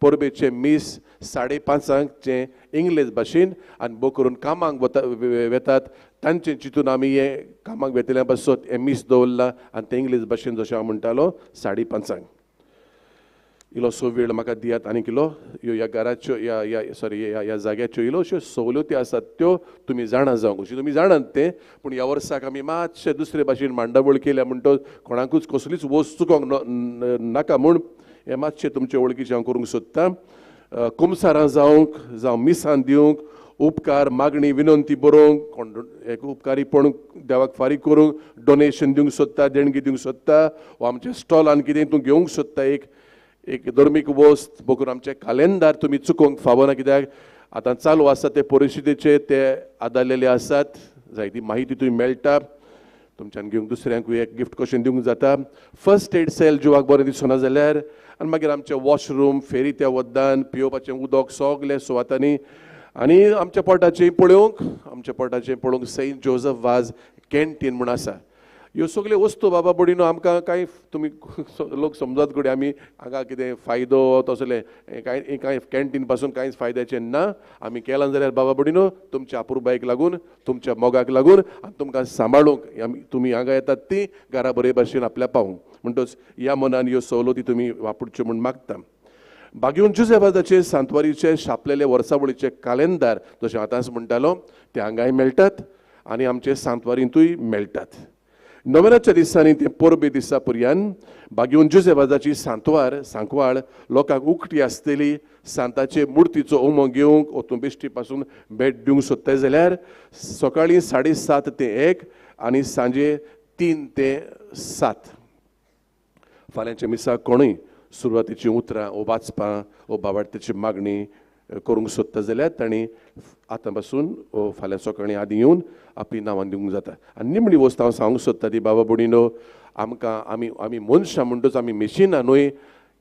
परबेचें मीस 5:30 जें इंग्लीश भाशेन. आनी भोव करून कामाक वता वेतात तांचें चिंतून आमी हें कामाक वेतल्या पासत हें मीस दवरलां आनी तें इंग्लीश भाशेन जशें हांव म्हणटालो 5:30. इल्लोसो वेळ म्हाका दियात आनीक इल्लो ह्यो ह्या घराच्यो ह्या ह्या सॉरी ह्या ह्या जाग्याच्यो इल्लोश्यो सवलती आसात त्यो तुमी जाणा जावंक, अशी तुमी जाणात तें, पूण ह्या वर्साक आमी मातशें दुसरे भाशेन मांडावळ केल्या म्हणटच कोणाकूच कसलीच वस्त चुकोवंक नाका म्हूण हें मातशें तुमचे वळखीचें हांव करूंक सोदतां. कुमसारां जावंक, जावं मिसां दिवंक, उपकार मागणी विनंती बरोवंक, कोण एक उपकारीपण देवाक फारीक करूंक डोनेशन दिवंक सोदता, देणगी दिवंक सोदता, वा आमच्या स्टॉलान कितें तूं घेवंक सोदता एक एक धर्मीक वस्त, बघून आमचें कालेंदार तुमी चुकोवंक फावना, कित्याक आतां चालू आसा ते परिस्थितीचेर ते आदारलेले आसात. जायती माहिती तुमी मेळटा, तुमच्यान घेवंक दुसऱ्यांकूय एक गिफ्ट कशें दिवंक जाता. फर्स्ट एड सेल जिवाक बरें दिसना जाल्यार, आनी मागीर आमचें वॉशरूम, फेरी त्या वद्दान, पियोवपाचें उदक सगल्या सुवातांनी. आनी आमच्या पोटाचें पळोवंक, आमच्या पोटाचें पळोवंक सेंट जोजफ वाज कॅन्टीन म्हूण आसा. ह्यो सगल्यो वस्तू बाबा भयणीनो आमकां कांय तुमी लोक समजत घडये आमी हांगा कितें फायदो तसलें कांय कांय कॅन्टीन पासून कांयच फायद्याचें ना. आमी केलां जाल्यार बाबा भयणीनो तुमच्या अपुरबायेक लागून, तुमच्या मोगाक लागून आनी तुमकां सांबाळूंक आमी तुमी हांगा येतात ती घरा बरे भाशेन आपल्या पावूंक म्हणटच ह्या मनान ह्यो सवलती तुमी वापरच्यो म्हूण मागता. बागेवन जुजेबाजाचे सांतवारीचे छापलेले वर्सावळीचे कालेंदार जशें आतांच म्हणटालो ते हांगाय मेळटात आनी आमचे सांतवारींतूय मेळटात. नोव्हेंबराच्या दिसांनी ते परबे दिसा पर्यंत बागेवन जुजेबाजाची सांतवार सांकवाळ लोकांक उकटी आसतली. सांताचे मुर्तीचो उमो घेवंक वो तूं बेश्टी पासून भेट दिवंक सोदताय जाल्यार सकाळीं 7:30 ते 1 आनी सांजे 3 ते 7. फाल्यांच्या मिसाक कोणूय सुरवातीचीं उतरां वो वाचपां वो बाबार्थाची मागणी करूंक सोदता जाल्यार तांणी आतां पासून फाल्यां सकाळीं आदीं येवन आपली नांवां दिवंक जाता. आनी निमणी वस्त हांव सांगूंक सोदता ती बाबा भयणीनो, आमकां आमी आमी मनशां म्हणटच आमी मेशिनां न्हय.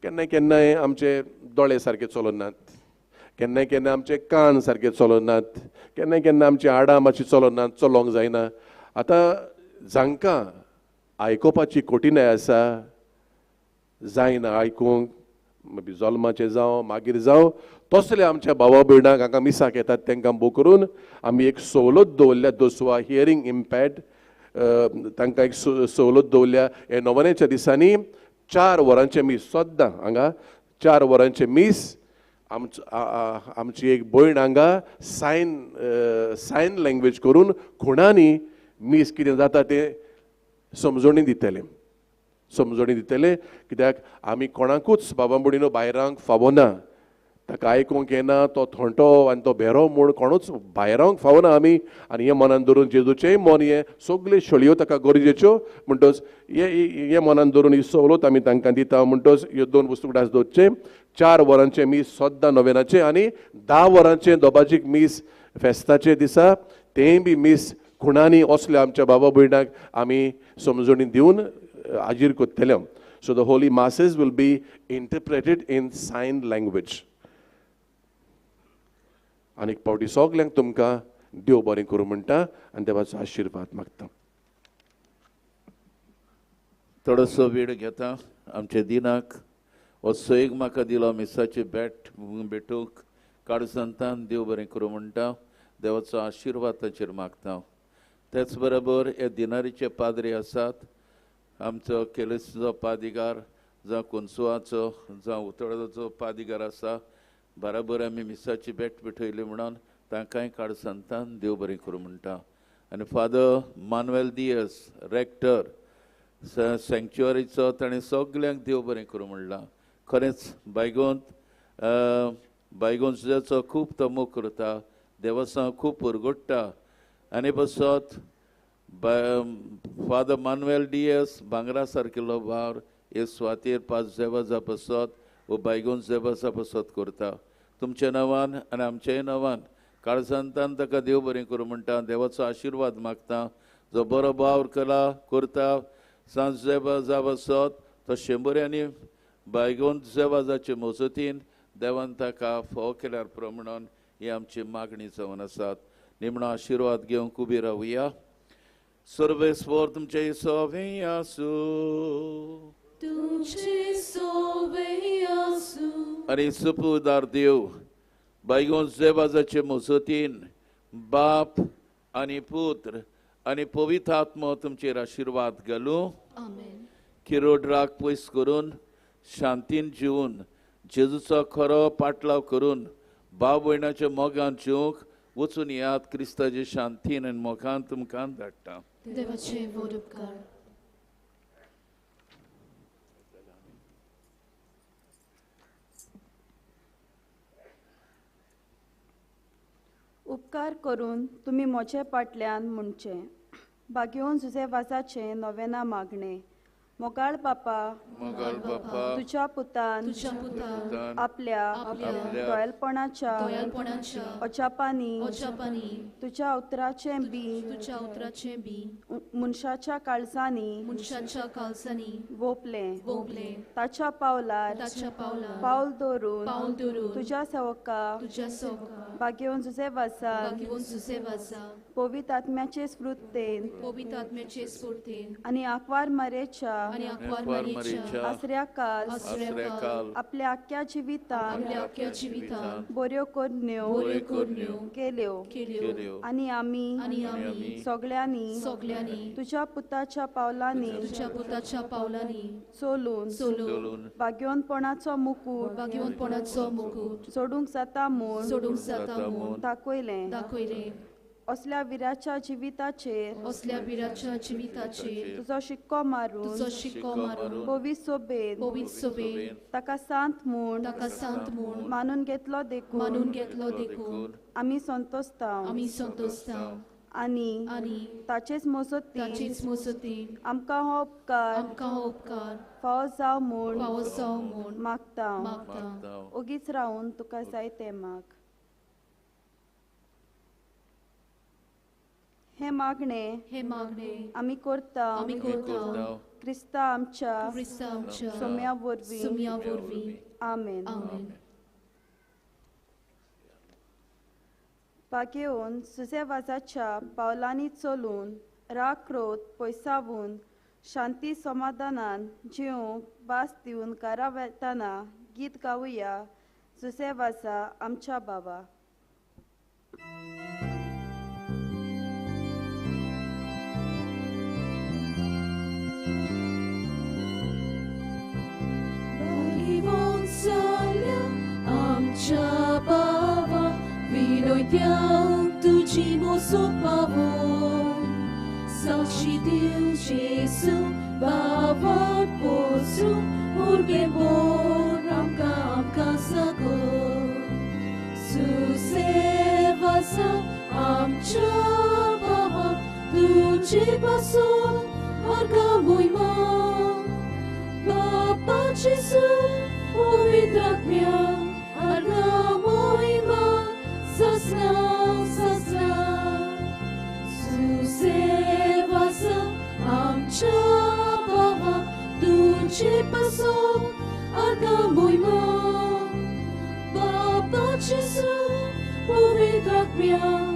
केन्ना केन्नाय आमचे दोळे सारके चलनात, केन्ना केन्ना आमचे कान सारके चलनात, केन्ना केन्ना आमची आडां मातशी चलनात, चलोवंक जायना. आतां जांकां आयकुपाची कठीणाय आसा, जायना आयकूंक, जल्माचें जावं मागीर जावं, तसले आमच्या भावा भयणांक हांगा मिसाक येतात तांकां भोव करून आमी एक सवलत दवरल्या, दोसवा हियरींग इम्पॅक्ट तांकां एक सवलत दवरल्या. हे नोवेनाच्या दिसांनी 4 वरांचें मीस सद्दां हांगा 4 वरांचें मीस आमची एक भयण हांगा सायन लँग्वेज करून खुणांनी मीस कितें जाता तें समजोणी दितलें, समजोणी दितले. कित्याक आमी कोणाकूच बाबा भयणीनो भायरांक फावना, ताका आयकूंक येना, तो थोंटो आनी तो भेरो म्हूण कोणूच भायरावंक फावना आमी. आनी हें मनान धरून जेजूचेंय मन हें सगल्यो शळयो ताका गरजेच्यो म्हणटच हें मनान धरून ही सवलत आमी तांकां दिता. म्हणटच ह्यो 2 वस्तू उगडास दवरचें. 4 वरांचें मीस सद्दां नोवेनाचें आनी 10 वरांचें दोबाजीक मीस फेस्ताचे दिसा, तेंय बी मीस खुणांनी असल्या आमच्या बाबा भयणाक आमी समजणी दिवन हाजीर करतले. So the holy masses will be interpreted in sign language. आनी एक पावटी सगल्यांक तुमकां देव बरें करूं म्हणटा आनी देवाचो आशिर्वाद मागता. थोडोसो वेळ घेता आमच्या दिनाक हो सैग म्हाका दिलो मिसाची भेट भेटूंक काळजांतान देव बरें करूं म्हणटा, देवाचो आशिर्वाद ताचेर मागता. तेच बरोबर हे दिनारीचे पाद्री आसात, आमचो केलेसचो पादिगार जावं कोन्सुवाचो जावं उतळाचो पादिगार आसा, बराबर आमी मिसाची भेट भेटयली म्हणून तांकांय काळजांतान देव बरें करूं म्हणटा. आनी फादर मानुएल दियस रेक्टर सँक्च्युअरीचो ताणें सगल्यांक देव बरें करूं म्हणलां. खरेंच बायगोंत बायगोंजाचो खूब तो मोग करता, देवसां खूब परगोडटा. आनी बसत फादर मानुएल डियस भांगरा सारकिल्लो वावर हे सुवातेर पांच जेवाजा बसत वो बायगोन जेवाजा बसत करता. तुमच्या नांवान आनी आमच्याय नांवान काळजांतान ताका देव बरें करूं म्हणटा, देवाचो आशिर्वाद मागता. जो बरो वावर कला करता सांज जेवाजा बसत तो शंबऱ्यांनी बायगोन जेवाजाचे मजतीन देवान ताका फोव केल्यार पुरो म्हणून ही आमची मागणी जावन आसात. निमणो आशिर्वाद घेवंक उबी रावया. सर्वेस्वर तुमचे सोवे आसूं, तुमचे सोवे आसूं. आनी सुपुदार देव बायगोन जेवाजाचे मजतीन बाप आनी पुत्र आनी पवित्र आत्मो तुमचेर आशिर्वाद घालूं. आमेन. किरोड राग पयस करून शांतीन जिवन जेजूचो खरो पाटलाव करून भाव भयणाच्या मोगान जिवंक वचून याद क्रिस्ताचे शांतीन आनी मोगान तुमकां धाडटा. देवाचे व्हड उपकार. उपकार करून तुमी म्हजे फाटल्यान म्हणचें भाग्योवन जुजे वाजाचें नोवेना मागणें. मोगाळ बापा, मोगाळ बापा, तुज्या पुतान आपल्या दयाळपणाच्या अजापांनी तुज्या उतराचें बी मनशाच्या काळजांनी वोपलें, ताच्या पावलार पावल दवरून तुज्या सेवका भाग्योवन जुजे वाजान पवित्र आत्म्याचे स्फूर्तेन आनी आंकवार मारेच्या आसऱ्या काल आपल्या आख्या जिवितान बऱ्यो करण्यो केल्यो आनी आमी सगळ्यांनी तुज्या पुताच्या पावलांनी चलून भाग्यवंतपणाचो मुकूट सोडूंक जाता म्हूण दाखयलें. असल्या विराच्या जिविताचेर तुजो शिक्को मारून पवित्र सोबेन ताका सांत म्हूण मानून घेतलो देखून आमी संतोषता आनी ताचेच मजतीन आमकां हो उपकार फावो जावं म्हूण मागता. ओगीच रावून तुका जाय तें माग. हे मागणे आमी करता क्रिस्ता आमच्या सोम्या वरवीं. आमेन. भाग्योवन सुजे वाजाच्या पावलांनी चलून राग क्रोध पयसावून शांती समाधानान जिवंक भास दिवन घरा वेतना गीत गावया जुजे वाजा आमच्या बाबा. आमच्या बाबा विनोद्यांक तुजी मोसो पावोन साक्षी दिव जेसू बाबा पोसू उर्बे बोर आमकां आमकां सागो सुसेवासा आमच्या बाबा तुजे पासून आर्गां मोहिमा बाबा जेसू पवित्र आत्म्या आर्गां मोहिमा ससना ससना सुसेवासा आमच्या बाबा तुजे तुजे पासत आर्गां मोहिमा बाबा जेजू पवित्र आत्म्या.